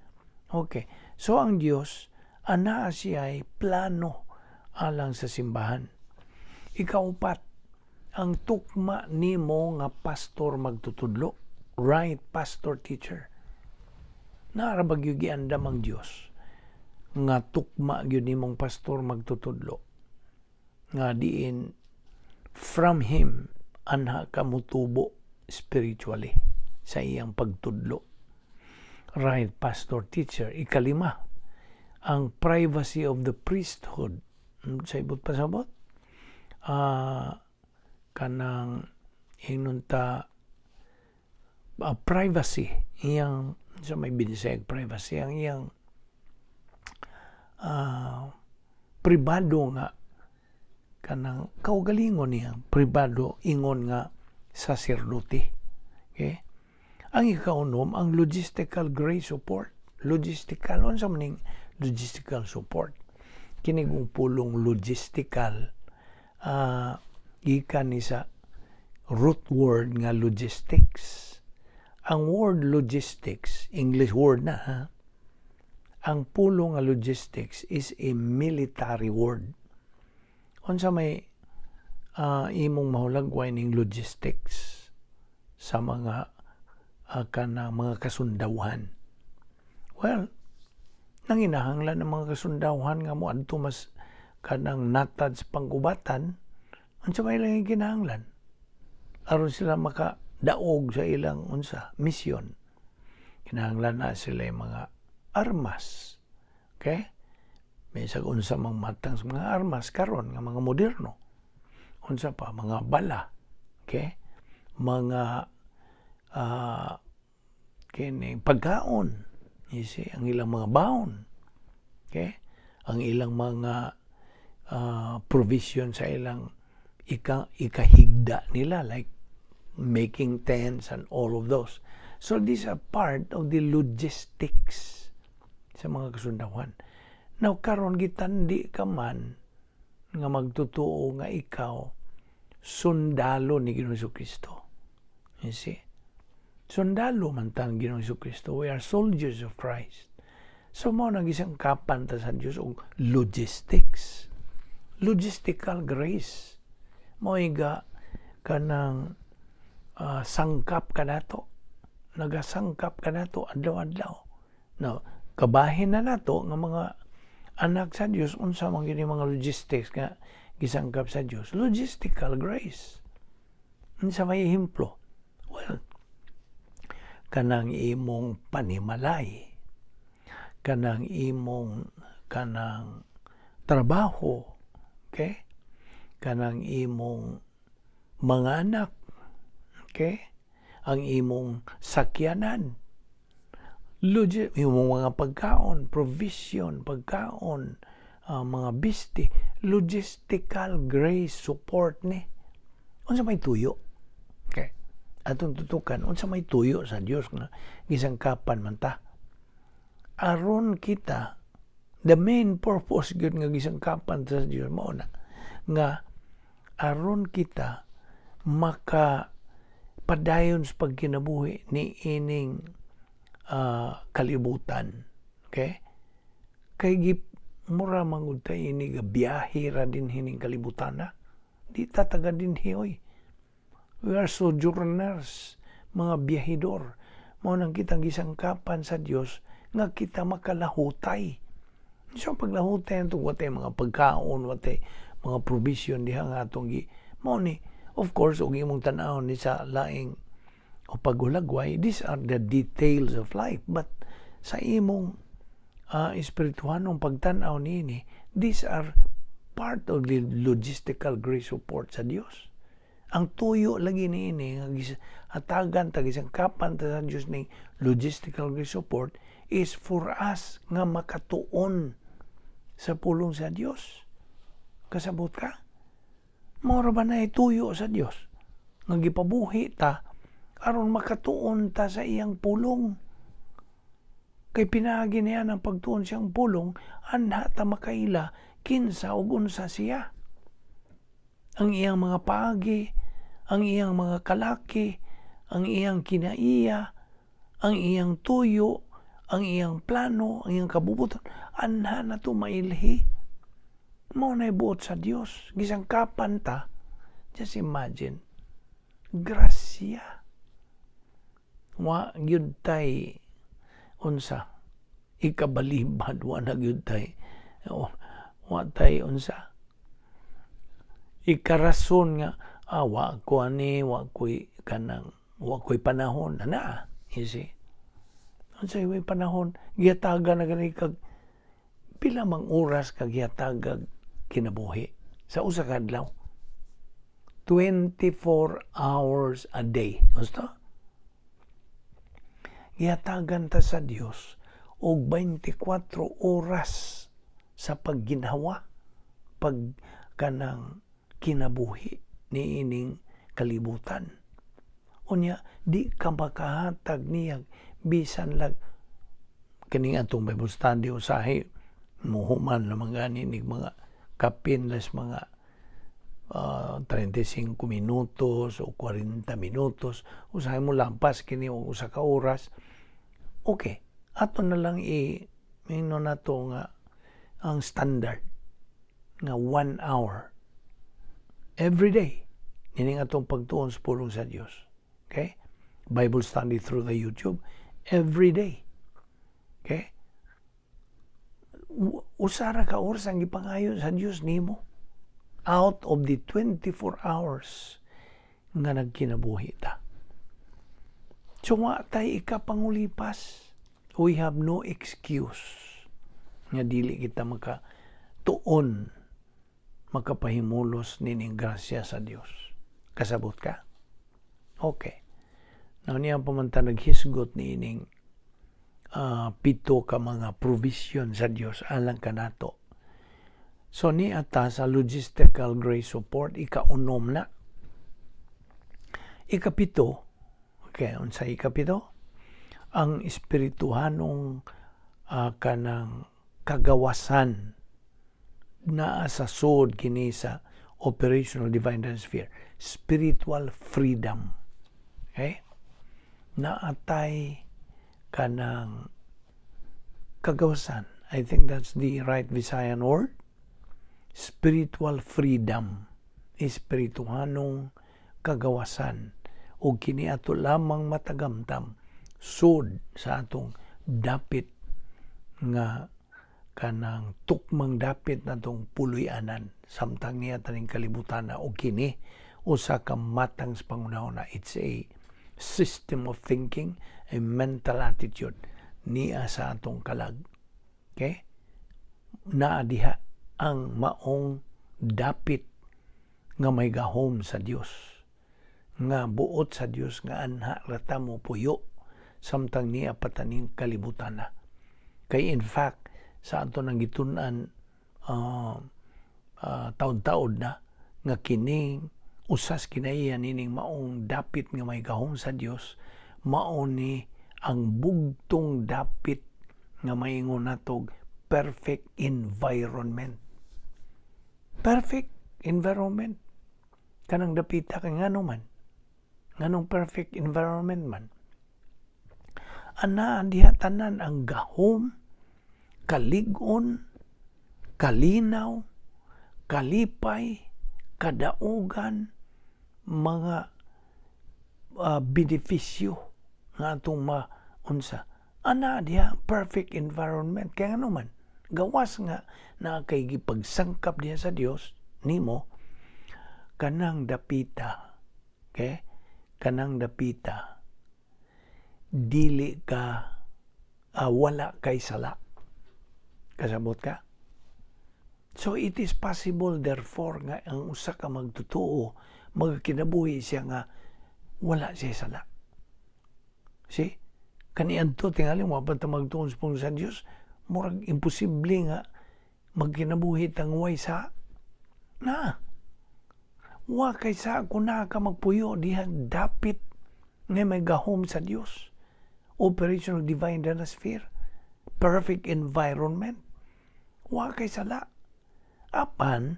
Okay. So ang Dios anaa siya plano alang sa simbahan. Ikaupat, ang tukma nimo nga pastor magtutudlo, right pastor teacher. Naa ra ba gyud giandam ang Dios nga tukma gyud nimong pastor magtutudlo nga diin from him anha ka mutubo spiritually sa iyang pagtudlo? Right pastor teacher. Ikalima, ang privacy of the priesthood. Sa ibot pasabot, kanang ingnon ta privacy iyang, sa may Binisayag privacy, ang iyang pribado nga kanang kaugalingon niya, pribado ingon nga saserdote. Okay? Ang ikaunom, ang logistical grace support. Logistical, unsa man ning logistical support? Kini pulong logistical, gikan ni sa root word nga logistics. Ang word logistics, English word na ha. Ang pulong nga logistics is a military word. Unsa may imong mahulagway ning logistics sa mga kana mga kasundawhan? Well, nanginahanglan ng mga kasundawhan nga moadto mas kanang natad sa panggubatan, unsa may ilang kinahanglan aron sila makadaog sa ilang unsa misyon? Kinahanglan na sila yung mga armas. Okay? May sa unsa mang matang sa mga armas karon nga mga moderno. Unsa pa? Mga bala. Okay? Mga kini pagkaon. You see, ang ilang mga baon. Okay? Ang ilang mga provision sa ilang ikahigda nila, like making tents and all of those. So these are part of the logistics sa mga kasundawan. Now karon gitandi ka man nga magtotoo nga ikaw sundalo ni Ginoong Kristo. You see? Sundalo man tang Ginoong Kristo. We are soldiers of Christ. So mao nang gisangkapan ta sa Dios og logistics. Logistical grace. Mao ga kanang sangkap kanato. Nagasangkap kanato adlaw-adlaw. Now, kabahin na nato nga mga anak sa Dios unsa man gyud mga logistics nga gisangkap sa Dios. Logistical grace. Unsa may ehemplo? Well, kanang imong panimalay, kanang imong kanang trabaho, okay? Kanang imong mga anak, okay? Ang imong sakyanan, imong mga pagkaon, provision, pagkaon, mga bisti, logistical grace support ni. Unsa may tuyo? Okay. Atong tutukan, unsa may tuyo sa Dios nga gisangkapan man ta? Aron kita, the main purpose gyud nga gisangkapan ta sa Dios mao na nga aron kita maka padayon sa pagkinabuhi ni ining kalibutan. Okay? Kay gi mura mangud ta ini ga biyahe ra din hining kalibutan na. Di ta taga dinhi oy. We are sojourners, mga biyahidor. Mao nang kitang gisangkapan sa Dios nga kita makalahutay. So paglahutay atong watay mga pagkaon, watay mga provision diha nga atong gi mao ni, of course, og imong tan-awon ni sa laing o paghulagway, these are the details of life, but sa imong Espirituhanong pagtan-aw niini, these are part of the logistical grace support sa Dios. Ang tuyo lagi niini nga hatagan ta, gisangkapan ta sa Dios ning logistical grace support is for us nga makatuon sa pulong sa Dios. Kasabot ka? Mao ba na tuyo sa Dios nga gipabuhi ta aron makatuon ta sa iyang pulong? Kay pinaagi niya ng pagtuon siyang pulong, anha ta makaila kinsa ug unsa siya. Ang iyang mga paagi, ang iyang mga kalaki, ang iyang kinaiya, ang iyang tuyo, ang iyang plano, ang iyang kabubuton, anha na to mailhi. Mao na buot sa Dios. Gisangkapan ta. Just imagine. Grasya. Wa gyud tay unsa ikabalibad, wa na gyud tay, oh, wa tay unsa ikarason nga wa ko ani, wa ko'y kanang, wa ko'y panahon ana. You see, unsay way panahon? Gihatagan na gani kag pila mang oras ka gihatagag kinabuhi sa usa ka adlaw? 24 hours a day. Gusto, gihatagan ta sa Dios og 24 oras sa pagginhawa, pag kanang kinabuhi niining kalibutan. Unya di ka makahatag niya bisan lag kining atong Bible study, usahay muhuman lamang gani nig mga kapin les mga 35 minutos o 40 minutos, usahay mo lampas kini og usa ka oras. Okay, ato na lang i mino nato nga ang standard nga 1 hour every day nining atong pagtuon sa pulong sa Dios. Okay? Bible study through the YouTube every day. Okay? Usa ra ka oras ang gipangayo sa Dios nimo out of the 24 hours nga nagkinabuhi ta. So wa tay ikapangulipas. We have no excuse nga dili kita maka tuon, makapahimulos nining grasya sa Dios. Kasabot ka? Okay. Now niya paman ta naghisgot niining pito ka mga provision sa Dios alang kanato. So ni ata sa logistical grace support, ikaunom na. Ikapito, okay, unsa ikapito? Ang espirituhanong kanang kagawasan, naa sa sud kini sa operational divine sphere, spiritual freedom. Okay, naatay kanang kagawasan. I think that's the right Visayan word, spiritual freedom, espirituhanong kagawasan, ug kini ato lamang matagamtam sud sa atong dapit nga kanang tukmang dapit natong puloy-anan samtang niya taning kalibutan na. Og kini usa ka matang sa panghunahuna. It's a system of thinking, a mental attitude niya sa atong kalag. Okay, naa diha ang maong dapit nga may gahom sa Dios, nga buot sa Dios nga anha ra ta mo puyo samtang niya pataning kalibutan na. Kay in fact, sa ato nang gitun-an taod-taod na nga kining usas kinaiya nining maong dapit nga may gahom sa Dios, mao ni ang bugtong dapit nga maingon natog perfect environment. Perfect environment kanang dapita. Kay ngano man, nganong perfect environment man? Ana diha tanan ang gahom, kalig-on, kalinaw, kalipay, kadaugan, mga benepisyo nga atong maunsa. Ana diha perfect environment. Kaya ano man, gawas nga na kay gipagsangkap diha sa Dios nimo kanang dapita. Okay? Kanang dapita dili ka wala kay sala. Kasabot ka? So it is possible, therefore, nga ang usa ka magtotoo, magkinabuhi siya nga wala siya sala. See? Kaniadto tingali wa pa ta magtuon sa pulong sa Dios, murag imposible nga magkinabuhi tang way sa na. Wa kay sa kun naa ka magpuyo diha dapit nga may gahom sa Dios. Operational divine sphere. Perfect environment. Wa kay sala. Apan,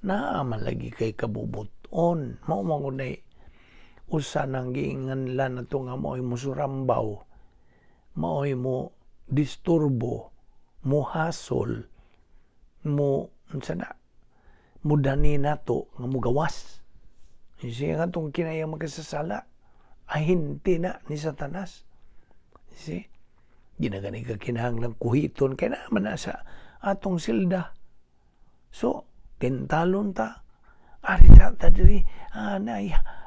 naa man lagi kay kabubuton. Mao man gud usa nang giinganlan nato nga mao'y musurambaw, mao'y mo disturbo, mo hasol, mo unsa na, mo dani nato nga mugawas. You see, ang atong kinahiyang makasasala, ahente na ni Satanas. You see? Di na gani ka kinahanglang kuhiton kay naa man na sa atong silda. So, tentalon ta. Ari ta, ta diri, na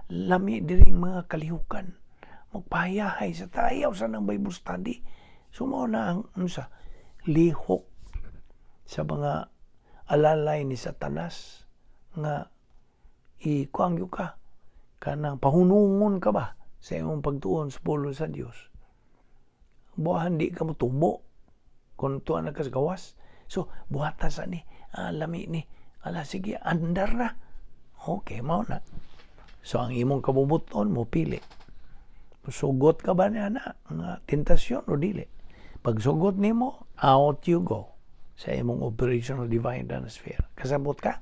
lami diri mga kalihukan. Magpahayahay sa tayaw sa nang Bible study. So, mao na ang unsa, lihok sa mga alalay ni Satanas nga ikuang ka kanang pahunungon ka ba sa imong pagtuon sa pulong sa Dios. Buhahan di ka motubo kung tuwa na ka sa gawas. So, buhata sa ni, lami ni, ala sige, andar na. Okay, mao na. So, ang imong kabubuton mo pili. Sugot ka ba niya na nga tentasyon o dili? Pag sugot nimo, out you go sa imong operational divine sphere. Kasabot ka?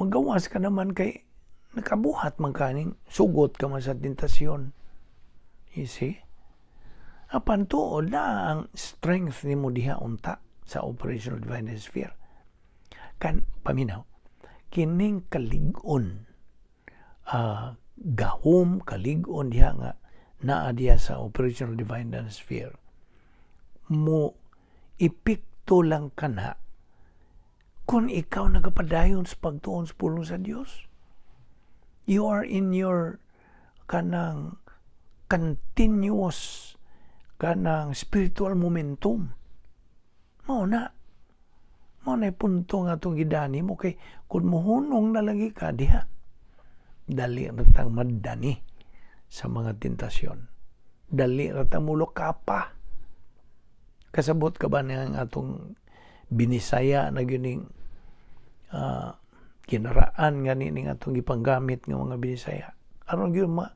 Magawas ka naman kay nakabuhat man kaning sugot ka man sa tentasyon. You see? Apan tuod na ang strength nimo diha unta sa operational divine sphere. Kan paminaw, kining kalig-on, gahom kalig-on diha nga naa diha sa operational divine sphere, mo epekto lang kana kung ikaw nagapadayon sa pagtuon sa pulong sa Dios. You are in your kanang continuous kanang spiritual momentum. Mao na. Mao na punto nga atong gidani mo kay kung muhunong na lagi ka diha, dali ra tang madani sa mga tentasyon. Dali ra tang muluka pa. Kasabot ka ba niya ang atong binisaya na gyud kinaraan gani ning atong gipanggamit nga mga binisaya? Aron gyud ma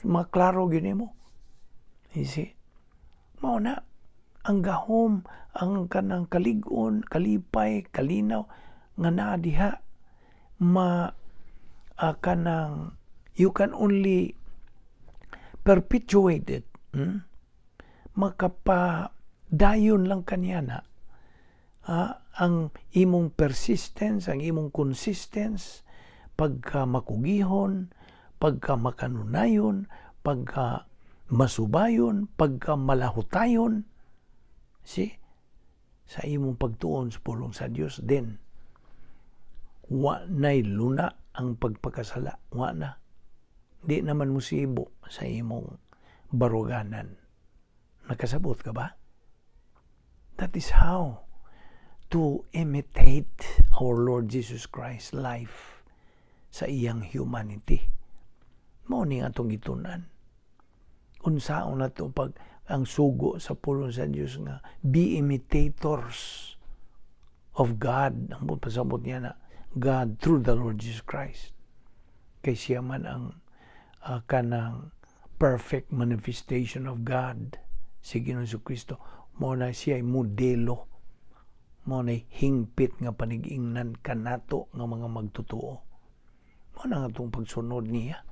maklaro gyud nimo. You see? Mao na ang gahom, ang kanang kalig-on, kalipay, kalinaw nga naa diha ma kanang you can only perpetuate it. Makapadayon lang kaniya na ang imong persistence, ang imong consistence, pagka makugihon, pagka makanunayon, pagka masubayon, pagka malahutayon, see? Sa imong pagtuon sa pulong sa Dios, then wa na'y luna ang pagpakasala, wa na. Di naman musibo sa imong baruganan. Nakasabot ka ba? That is how to imitate our Lord Jesus Christ's life sa iyang humanity. Mao ni atong gitunan. Unsaon na to pag ang sugo sa pulong sa Dios nga be imitators of God. Ang pasabot niya na God through the Lord Jesus Christ. Kay siya man ang kanang perfect manifestation of God. Si Ginoong Kristo mao na siya ay modelo, mao na hingpit nga panig-ingnan kanato nga mga magtotoo. Mao na nga itong pagsunod niya.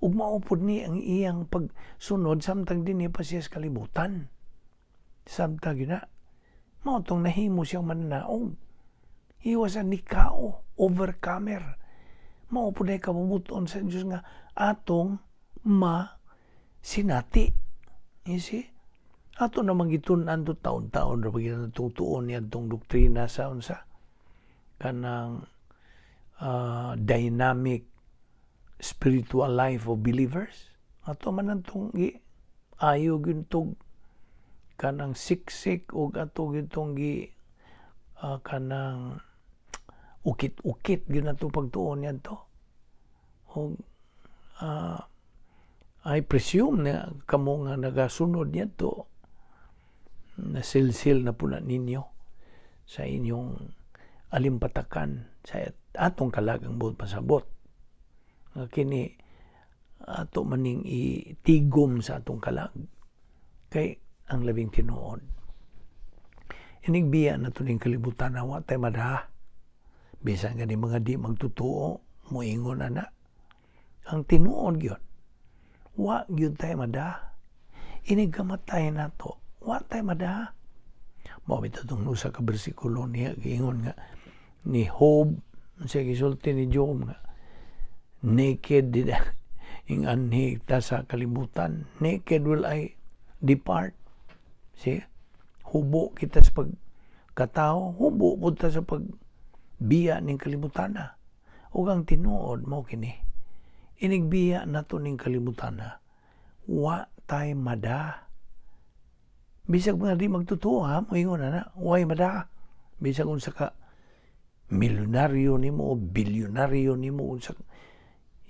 Ug mao pod ni ang iyang pagsunod samtang dinhi pa siya sa kalibutan. Samtang yun na, mao tong nahimo siyang mananaog. He was a nikao, overcomer. Mao pod ay kabubuton sa Diyos nga atong ma sinati. You see? Ato namang gitun-an to taon-taon ra pag tutuon niya itong doktrina sa unsa kanang dynamic spiritual life of believers. Ato man antong ayo gyud tog kanang siksik og ato gitong gi kanang ukit-ukit gyud nato pagtuon niadto. Og I presume na kamo nga nagasunod niadto, nasilsil na pud na ninyo sa inyong alimpatakan sa atong kalag ang buot pasabot nga kini ato maning itigom sa atong kalag, kay ang labing tinuod, inigbiya na to ning kalibutan na wa tay madaha. Bisan gani mga di magtotoo moingon ana, ang tinuod gyud, wa gyud tay madaha. Inig kamatay nato, wa tay madaha. Mao bitaw tong usa ka bersikulo niya giingon nga ni Job, siya gisulti ni Job nga naked did ing anhi ta sa kalibutan, naked will I depart. See, hubo kita sa pagkatao, hubo pud ta sa pagbiya ning kalibutan na. Ug ang tinuod mo kini, inigbiya nato ning kalibutan na, wa tay mada. Bisag mga di magtotoo ha, moingon na, way mada. Bisag unsa ka milyonaryo nimo o bilyonaryo nimo, unsa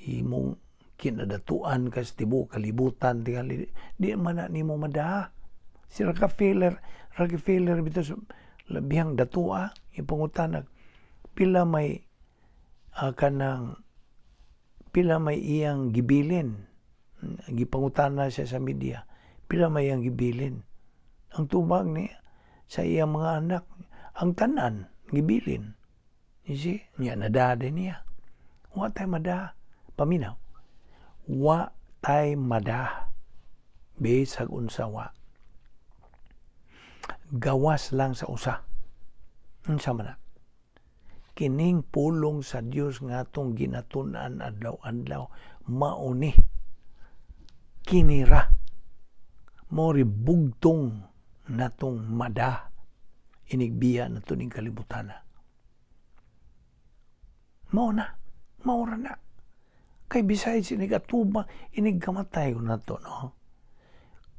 imong kinadatuan ka sa tibuok kalibutan, tingali di man na nimo madaha. Si Rockefeller, Rockefeller bitaw sa labihang datua, ipangutana pila may kanang pila may iyang gibilin. Gipangutana siya sa media, pila may iyang gibilin. Ang tubag niya sa iyang mga anak, ang tanan gibilin. You see? Niya nadada niya. Wa tay madaha. Paminaw. Wa tay madaha. Bisag unsa wa. Gawas lang sa usa. Unsa man na? Kining pulong sa Dios nga atong ginatun-an adlaw-adlaw, mao ni kinira mo bugtong natong mada inigbiya nato ning kalibutan. Mao na, mao ra na. Kay besides, inig atubang, inig kamatay ko nato, no?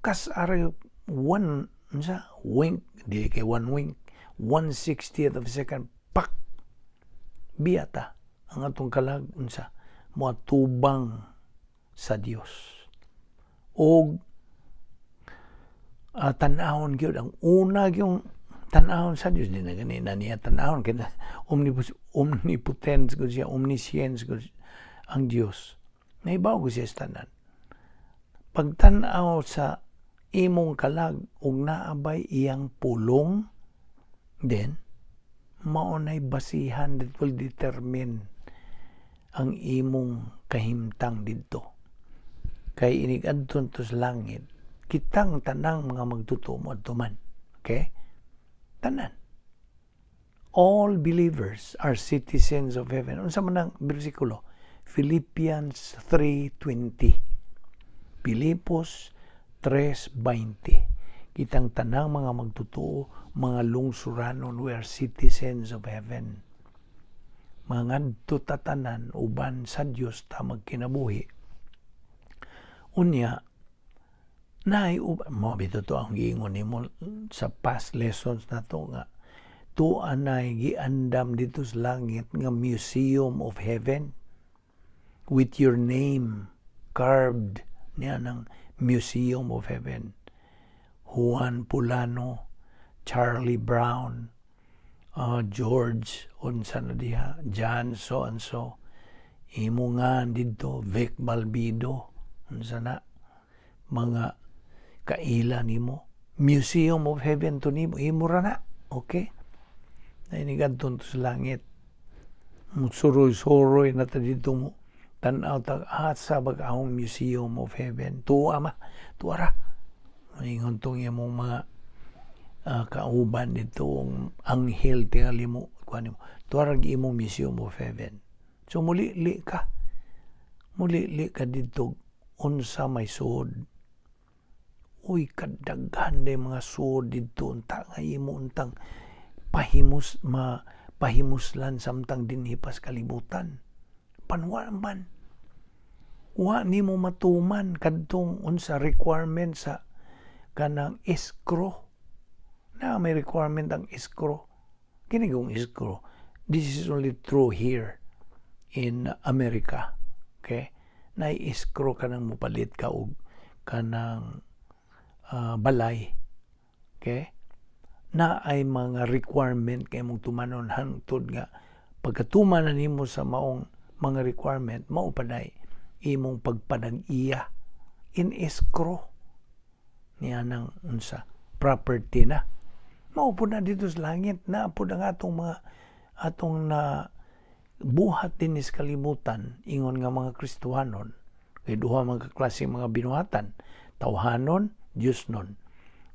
Kas are one, unsa, wink, di kay one wink, 1/60th of a second, pak, biyata ang atong kalag, unsa, moatubang sa Dios. Og tan-awon gyud ang una gyung tan-awon sa Dios, di na gani na niya tan-awon kay omnipotence gud siya, omniscience gud ang Dios. Naibaw ko siya sa tanan. Pagtan-aw sa imong kalag ug naabay iyang pulong, then mao nay basihan that will determine ang imong kahimtang didto. Kay inig adto to sa langit, kitang tanang mga magtotoo moadto man. Okay? Tanan. All believers are citizens of heaven. Unsa man ang bersikulo? Philippians 3:20. Pilipos 3:20. Kitang tanang mga magtotoo, mga lungsuranon, we are citizens of heaven. Mangadto tatanan uban sa Dios ta magkinabuhi. Unya, naay mo bitaw to ang giingon nimo sa past lessons nato nga tuwa nay giandam dito sa langit nga Museum of Heaven with your name carved niya ng Museum of Heaven. Juan Pulano, Charlie Brown, George, unsa na diha, John so and so, imo nga didto, Vic Balbido, unsa na, mga kaila nimo. Museum of Heaven to nimo, imo ra na, okay? Nainigadton to sa langit. Suroy-suroy na ta dito mo. Tan-aw ta, asa ba akong Museum of Heaven? Tuwa ma, tuwa ra. Ingon tong imong mga kauban dito, ang anghel tingali mo, kuan nimo. Tuwa ra imong Museum of Heaven. So muli-li ka. Muli-li ka dito unsa may suod. Uy, kadaghan day mga suod dito unta nga imo untang pahimus ma pahimuslan samtang dinhi pas kalibutan. Panwa man. Wa nimo matuman kadtong unsa requirement sa kanang escrow na may requirement ang escrow. Kini kung escrow, this is only true here in America, okay? Na escrow kanang mupalit ka og kanang balay, okay? Na ay mga requirement kay mong tumanon hangtod nga pagkatuman na nimo sa maong mga requirement, mao paday imong pagpanag-iya in escrow niya ng unsa, property na. Mao po na dito sa langit na po ang atong mga atong na buhat din sa kalibutan ingon nga mga Kristohanon, kay duha mga klase mga binuhatan, tawhanon, Diyosnon.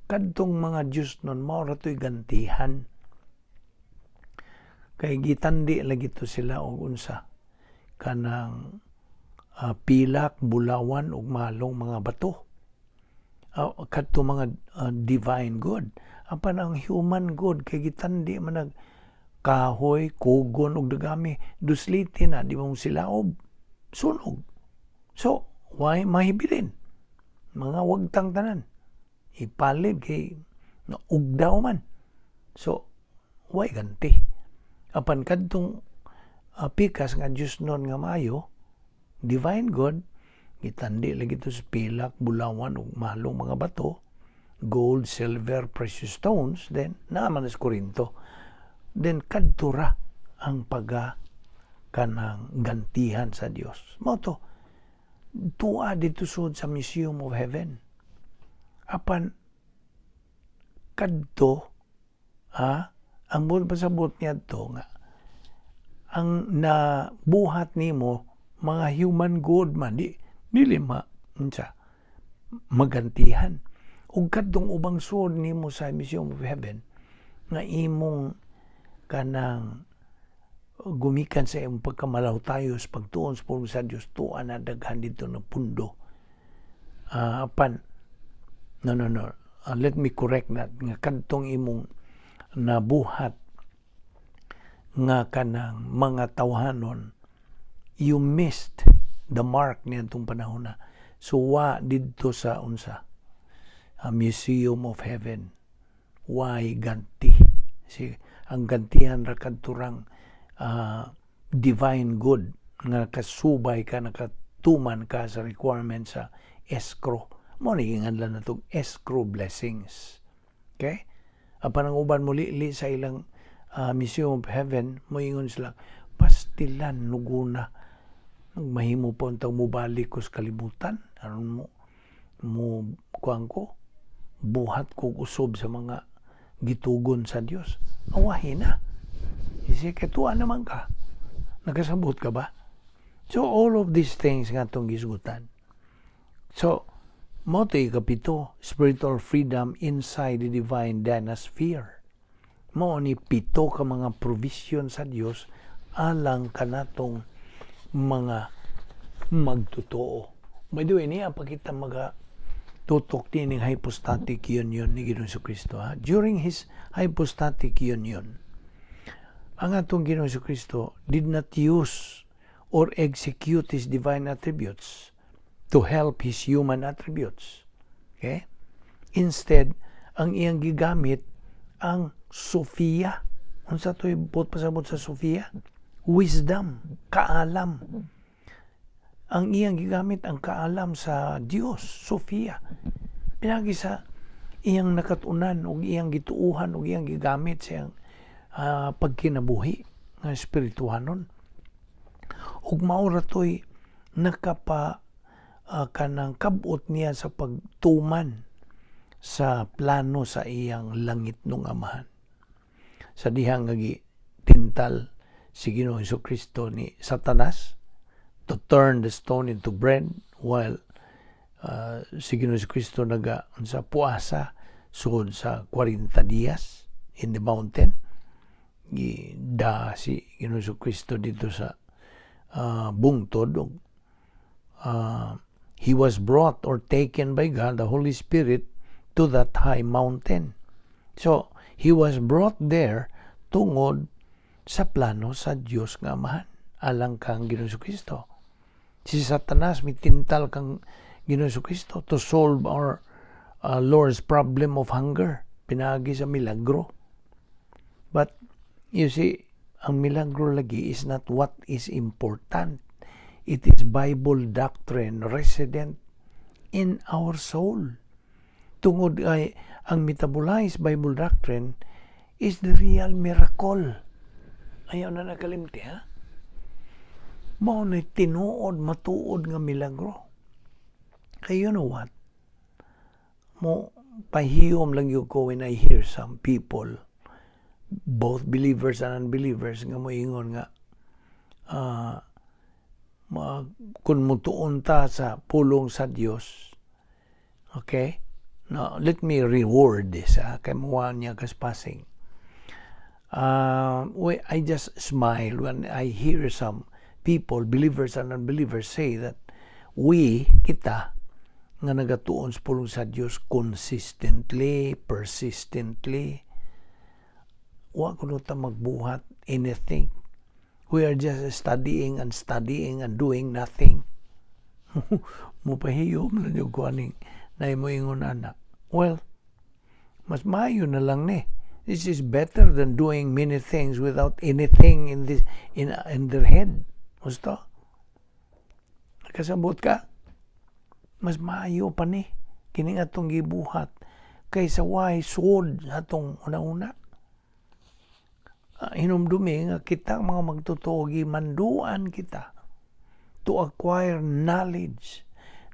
Kadtong mga Diyosnon, mao ra to'y gantihan kay gitandi lagi to sila og unsa, kanang pilak, bulawan ug mahalong mga bato, kadto mga divine good. Apan ang human good kay gitandi man nag kahoy, kugon ug dagami, dusliti na, di mo silaob, sunog. So why mahibilin? Mga wagtang tanan ipalid kay ugdaw man. So why ganti? Apan kadtong pikas nga Diyosnon nga maayo, divine good, gitandi lagi to sa pilak, bulawan ug mahalong mga bato, gold, silver, precious stones. Then naa man sa Corinto. Then kadto ra ang paga kanang gantihan sa Dios. Mao to tuwa dito sud sa Museum of Heaven. Apan kadto ang buot pasabot niya to nga ang nabuhat nimo mga human good man, di dili ma unsa, magantihan. Ug kadtong ubang suod nimo sa Museum of Heaven nga imong kanang gumikan sa imong pagkamalawtayos, pagtuon sa pulong sa Dios, tuwa na daghan dito na pundo. Apan no, let me correct that, nga kadtong imong nabuhat nga kanang mga tawhanon, you missed the mark niadtong panahon na. So wa didto sa unsa, a Museum of Heaven, why ganti si ang gantihan ra kadturang divine good nga nakasubay ka, nakatuman ka sa requirement sa escrow. Mo ni giinganlan natong escrow blessings, okay? Apan ang uban mo li sa ilang Museum of Heaven, moingon sila, "Pastilan, nuguna mahimo pa untang mobalik ko sa kalibutan aron mo mo kuan ko, buhat ko usob sa mga gitugon sa Dios." Awahin na. Isi kay tuwa naman ka. Nakasabot ka ba? So all of these things nga itong gisgutan. So mao to ikapito, spiritual freedom inside the divine dynasphere. Mao ni pito ka mga provision sa Dios alang kanatong mga magtotoo. By the way, niya pa kita maga tutok din ng hypostatic union ni Ginoong Kristo. Ha? During his hypostatic union, ang atong Ginoong Kristo did not use or execute his divine attributes to help his human attributes. Okay? Instead, ang iyang gigamit ang Sophia. Unsa to'y buot pasabot sa Sophia? Wisdom, kaalam. Ang iyang gigamit ang kaalam sa Dios, Sophia. Pinagi sa iyang nakatunan ug iyang gituuhan ug iyang gigamit sa iyang pagkinabuhi nga espirituhanon. Ug mao ra to'y nakapa kanang kabot niya sa pagtuman sa plano sa iyang langit nung Amahan. Sa dihang nga tintal si Ginoong Kristo ni Satanas to turn the stone into bread while si Ginoong Kristo naga sa puasa sugod sa 40 dias in the mountain. Gida si Ginoong Kristo dito sa bungtod. He was brought or taken by God the Holy Spirit to that high mountain. So he was brought there tungod sa plano sa Dios nga Amahan alang kang Ginoong Kristo. Si Satanas mitintal kang Ginoong Kristo to solve our Lord's problem of hunger pinaagi sa milagro. But you see, ang milagro lagi is not what is important. It is Bible doctrine resident in our soul. Tungod ay ang metabolized Bible doctrine is the real miracle. Ayaw na nakalimti, ha? Mao na tinuod, matuod nga milagro. Kay you know what? Mo pahiyom lang gyud ko when I hear some people, both believers and unbelievers, nga moingon nga kung mutuon ta sa pulong sa Dios, okay? Now, let me reword this, ha? Kay muwa niya kaspasing. I just smile when I hear some people, believers and unbelievers, say that we, kita, nga nagatuon sa pulong sa Dios consistently, persistently, wa kuno ta magbuhat anything. We are just studying and studying and doing nothing. Mupahiyom lang gyud ko aning na mo ingon ana. Well, mas maayo na lang ni. This is better than doing many things without anything in their head. Gusto? Nakasabot ka? Mas maayo pa ni kining atong gibuhat kaysa way suod atong una-una. Hinumdumi nga kita mga magtotoo, gimanduan kita to acquire knowledge,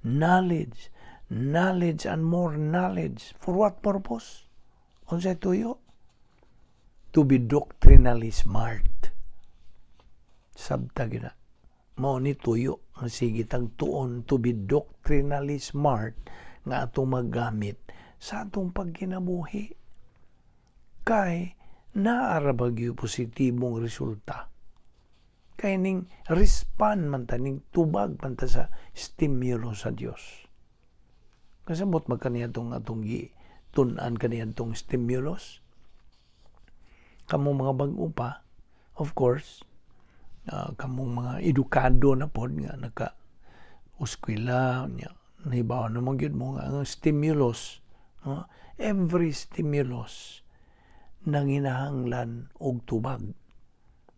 knowledge, knowledge, and more knowledge. For what purpose? Unsay tuyo? To be doctrinally smart. Sabta gyud na. Mao ni tuyo ang sige tag tuon, to be doctrinally smart nga atong maggamit sa atong pagkinabuhi. Kay naa ra ba gyud positibong resulta. Kay ning respond man ta, ning tubag man ta sa stimulo sa Dios. Kasabot man kaniadtong atong gitun-an kaniadtong stimulus. Kamo mga bag-o pa, of course, kamong mga edukado na pod nga naka eskwela nya, nahibaw naman gyud mo nga ang stimulus, no? Every stimulus nanginahanglan og tubag.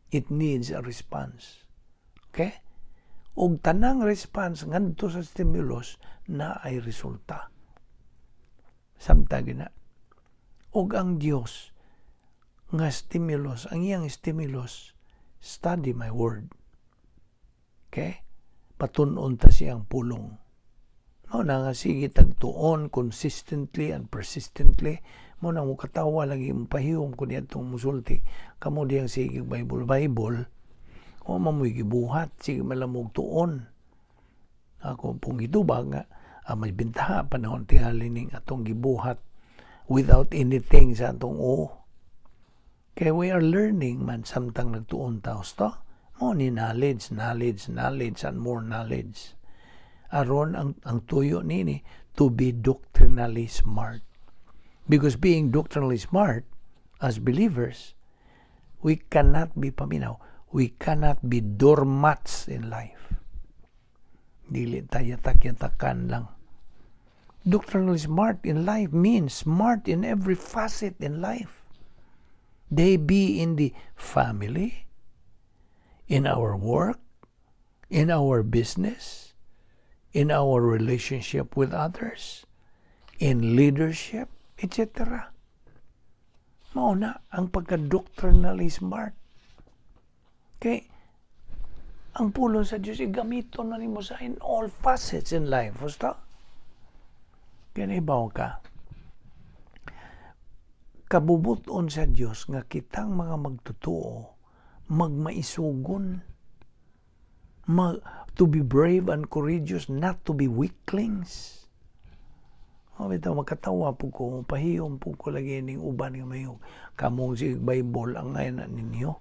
It needs a response, okay? Og tanang response ngadto sa stimulus na ay resulta. Samtang na og ang Dios nga stimulus, ang iyang stimulus, "Study my word." Okay? Patun-on ta siyang pulong. Mao na nga sige tagtuon consistently and persistently. Mao na mo katawa lagi, mo pahiyom ko niadtong musulti. Kamo diyang sige Bible Bible. O mamoy gibuhat, sige malamog tuon. Ako pong gitubag nga may bintaha panahon tingali ning atong gibuhat without anything sa atong o. Kay we are learning man samtang nagtuon ta husto. Mao ni knowledge, knowledge, knowledge, and more knowledge. Aron ang tuyo nini, to be doctrinally smart. Because being doctrinally smart as believers, we cannot be paminaw. We cannot be doormats in life. Dili tayo yatak-yatakan lang. Doctrinally smart in life means smart in every facet in life. They be in the family, in our work, in our business, in our relationship with others, in leadership, etc. Mao na ang pagka-doctrinally smart. Kay ang pulong sa Diyos, gamiton na nimo sa in all facets in life. Basta? Kaya naibaw ka, kabubuton sa Diyos nga kitang mga magtotoo, magmaisugon, to be brave and courageous, not to be weaklings. O, bitaw makatawa po ko, pahiyom po ko lagi ning uban nga mayong kamong si Bible ang ngayon na ninyo.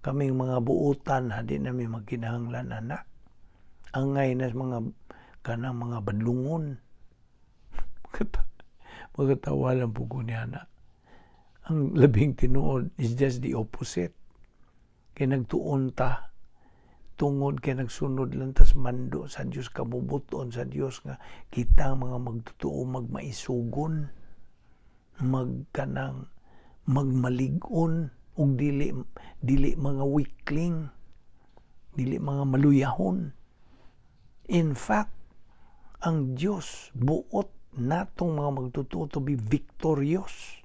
Kaming mga buutan, ha, di nami magkinahanglan ana. Angay na mga kanang mga badlungon. Magkatawa lang po ko niya na. Ang labing tinuod is just the opposite. Kay nagtuon ta Tungod kay nagsunod lang tas mando sa Dios, kabubuton sa Dios nga kita mga magtotoo magmaisugon, magkanang magmalig-on ug dili mga weakling, dili mga maluyahon. In fact, ang Dios buot natong mga magtotoo to be victorious,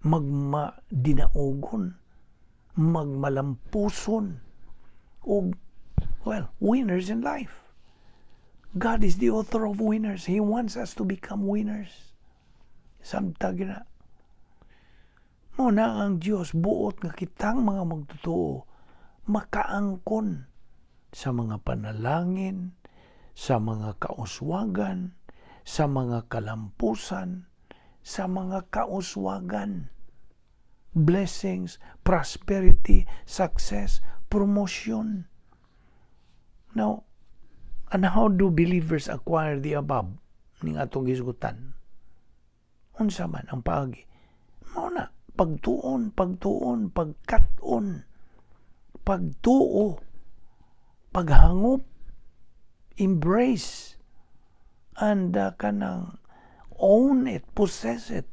magmadinaugon, magmalampuson, ug, well, winners in life. God is the author of winners. He wants us to become winners. Samtang na. Mao na ang Dios buot nga kitang mga magtotoo makaangkon sa mga panalangin, sa mga kauswagan, sa mga kalampusan, sa mga kauswagan. Blessings, prosperity, success, promotion. Now, and how do believers acquire the above ning atong gisgutan? Unsa man ang paagi? Mao na, pagtuon, pagtuon, pagkat-on, pagtuo, paghangop, embrace, and kanang own it, possess it,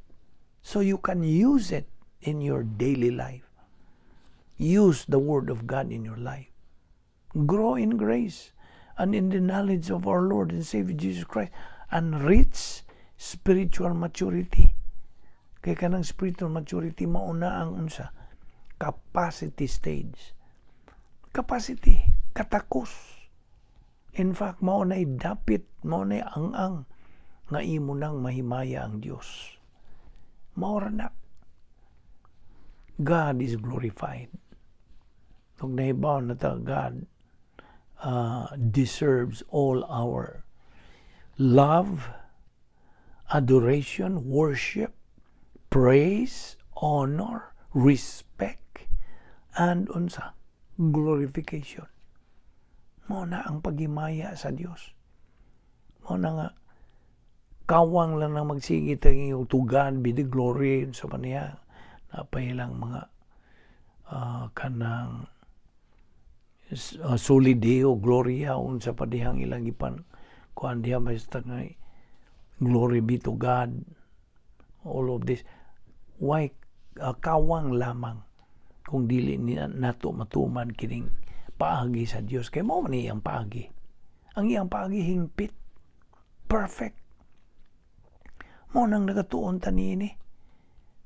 so you can use it in your daily life. Use the Word of God in your life. Grow in grace and in the knowledge of our Lord and Savior Jesus Christ and reach spiritual maturity. Kay kanang spiritual maturity, mauna ang unsa? Capacity stage. Capacity, katakos. In fact, mao na dapit, mao na ang-ang nga imo nang mahimaya ang Dios. Mao ra na. God is glorified. Ug nahibaw na ta, God deserves all our love, adoration, worship, praise, honor, respect, and unsa? Glorification. Mao na ang paghimaya sa Dios. Mao na nga kawang lang na magsige tayo, "To God be the glory" sa paniya napailang mga kanang "Soli Deo Gloria", unsa pa dihang ilang ipan kuan diha, basta nga glory be to God. All of this, why kawang lamang kung dili ni nato matuman kining paagi sa Dios, kay mao man iyang paagi. Ang iyang paagi hingpit, perfect. Mao nang nagatuon ta niini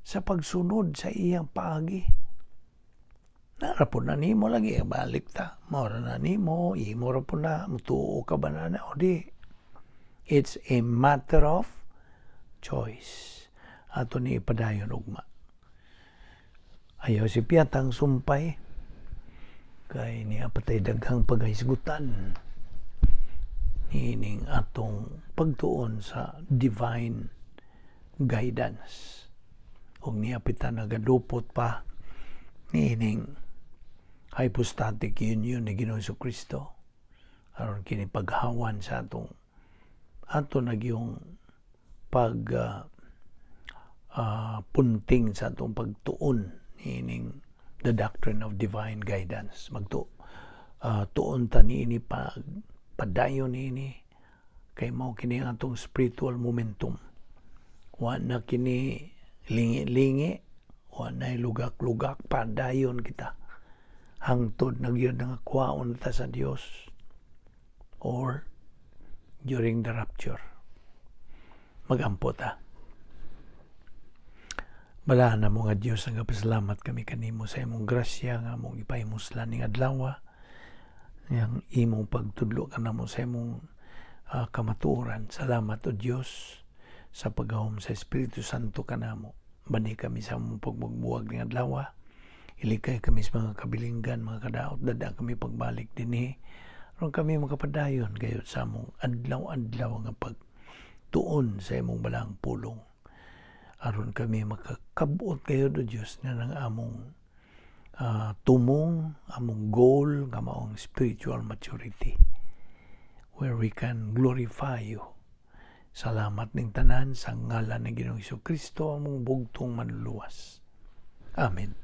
sa pagsunod sa iyang paagi. Nara po na nimo lagi, balik ta. Mao ra na nimo, imo ra po na, mutuo ka ba na na? O di. It's a matter of choice. Ato ni ipadayon ugma. Ayaw si Piatang sumpay kay niya patay daghang paghisgutan niining atong pagtuon sa divine guidance, ug niya pita nagadupot pa niining hypostatic union ni Ginoong Kristo aron kini paghawan sa atong ato nagyong pag punting sa atong pagtuon niining the doctrine of divine guidance. Magtu tuon ta niini, pag padayon niini, kay mao kini ang atong spiritual momentum. Wa na kini lingi-lingi, wa na lugak-lugak, padayon kita hangtod na gyud nga kuhaon ta sa Dios or during the rapture. Magampo ta. Balaan namo nga Dios, ang pasalamat kami kanimo sa imong grasya nga among ipahimuslan ning adlaw, yang imong pagtudlo kanamo sa imong kamatuoran. Salamat, o Dios, sa paggahom sa Espiritu Santo kanamo. Bani kami sa among pagbuwag ning adlaw. Ilikay kami sa mga kabilinggan, mga kadaot, dada kami pagbalik dinhi. Aron kami makapadayon gayud sa among adlaw-adlaw nga pagtuon sa imong balaang pulong. Aron kami makakabot gayud, o Dios, nga ng among tumong, among goal nga maong spiritual maturity where we can glorify you. Salamat ning tanan sa ngalan ng Ginoong Kristo, among bugtong manluluwas. Amen.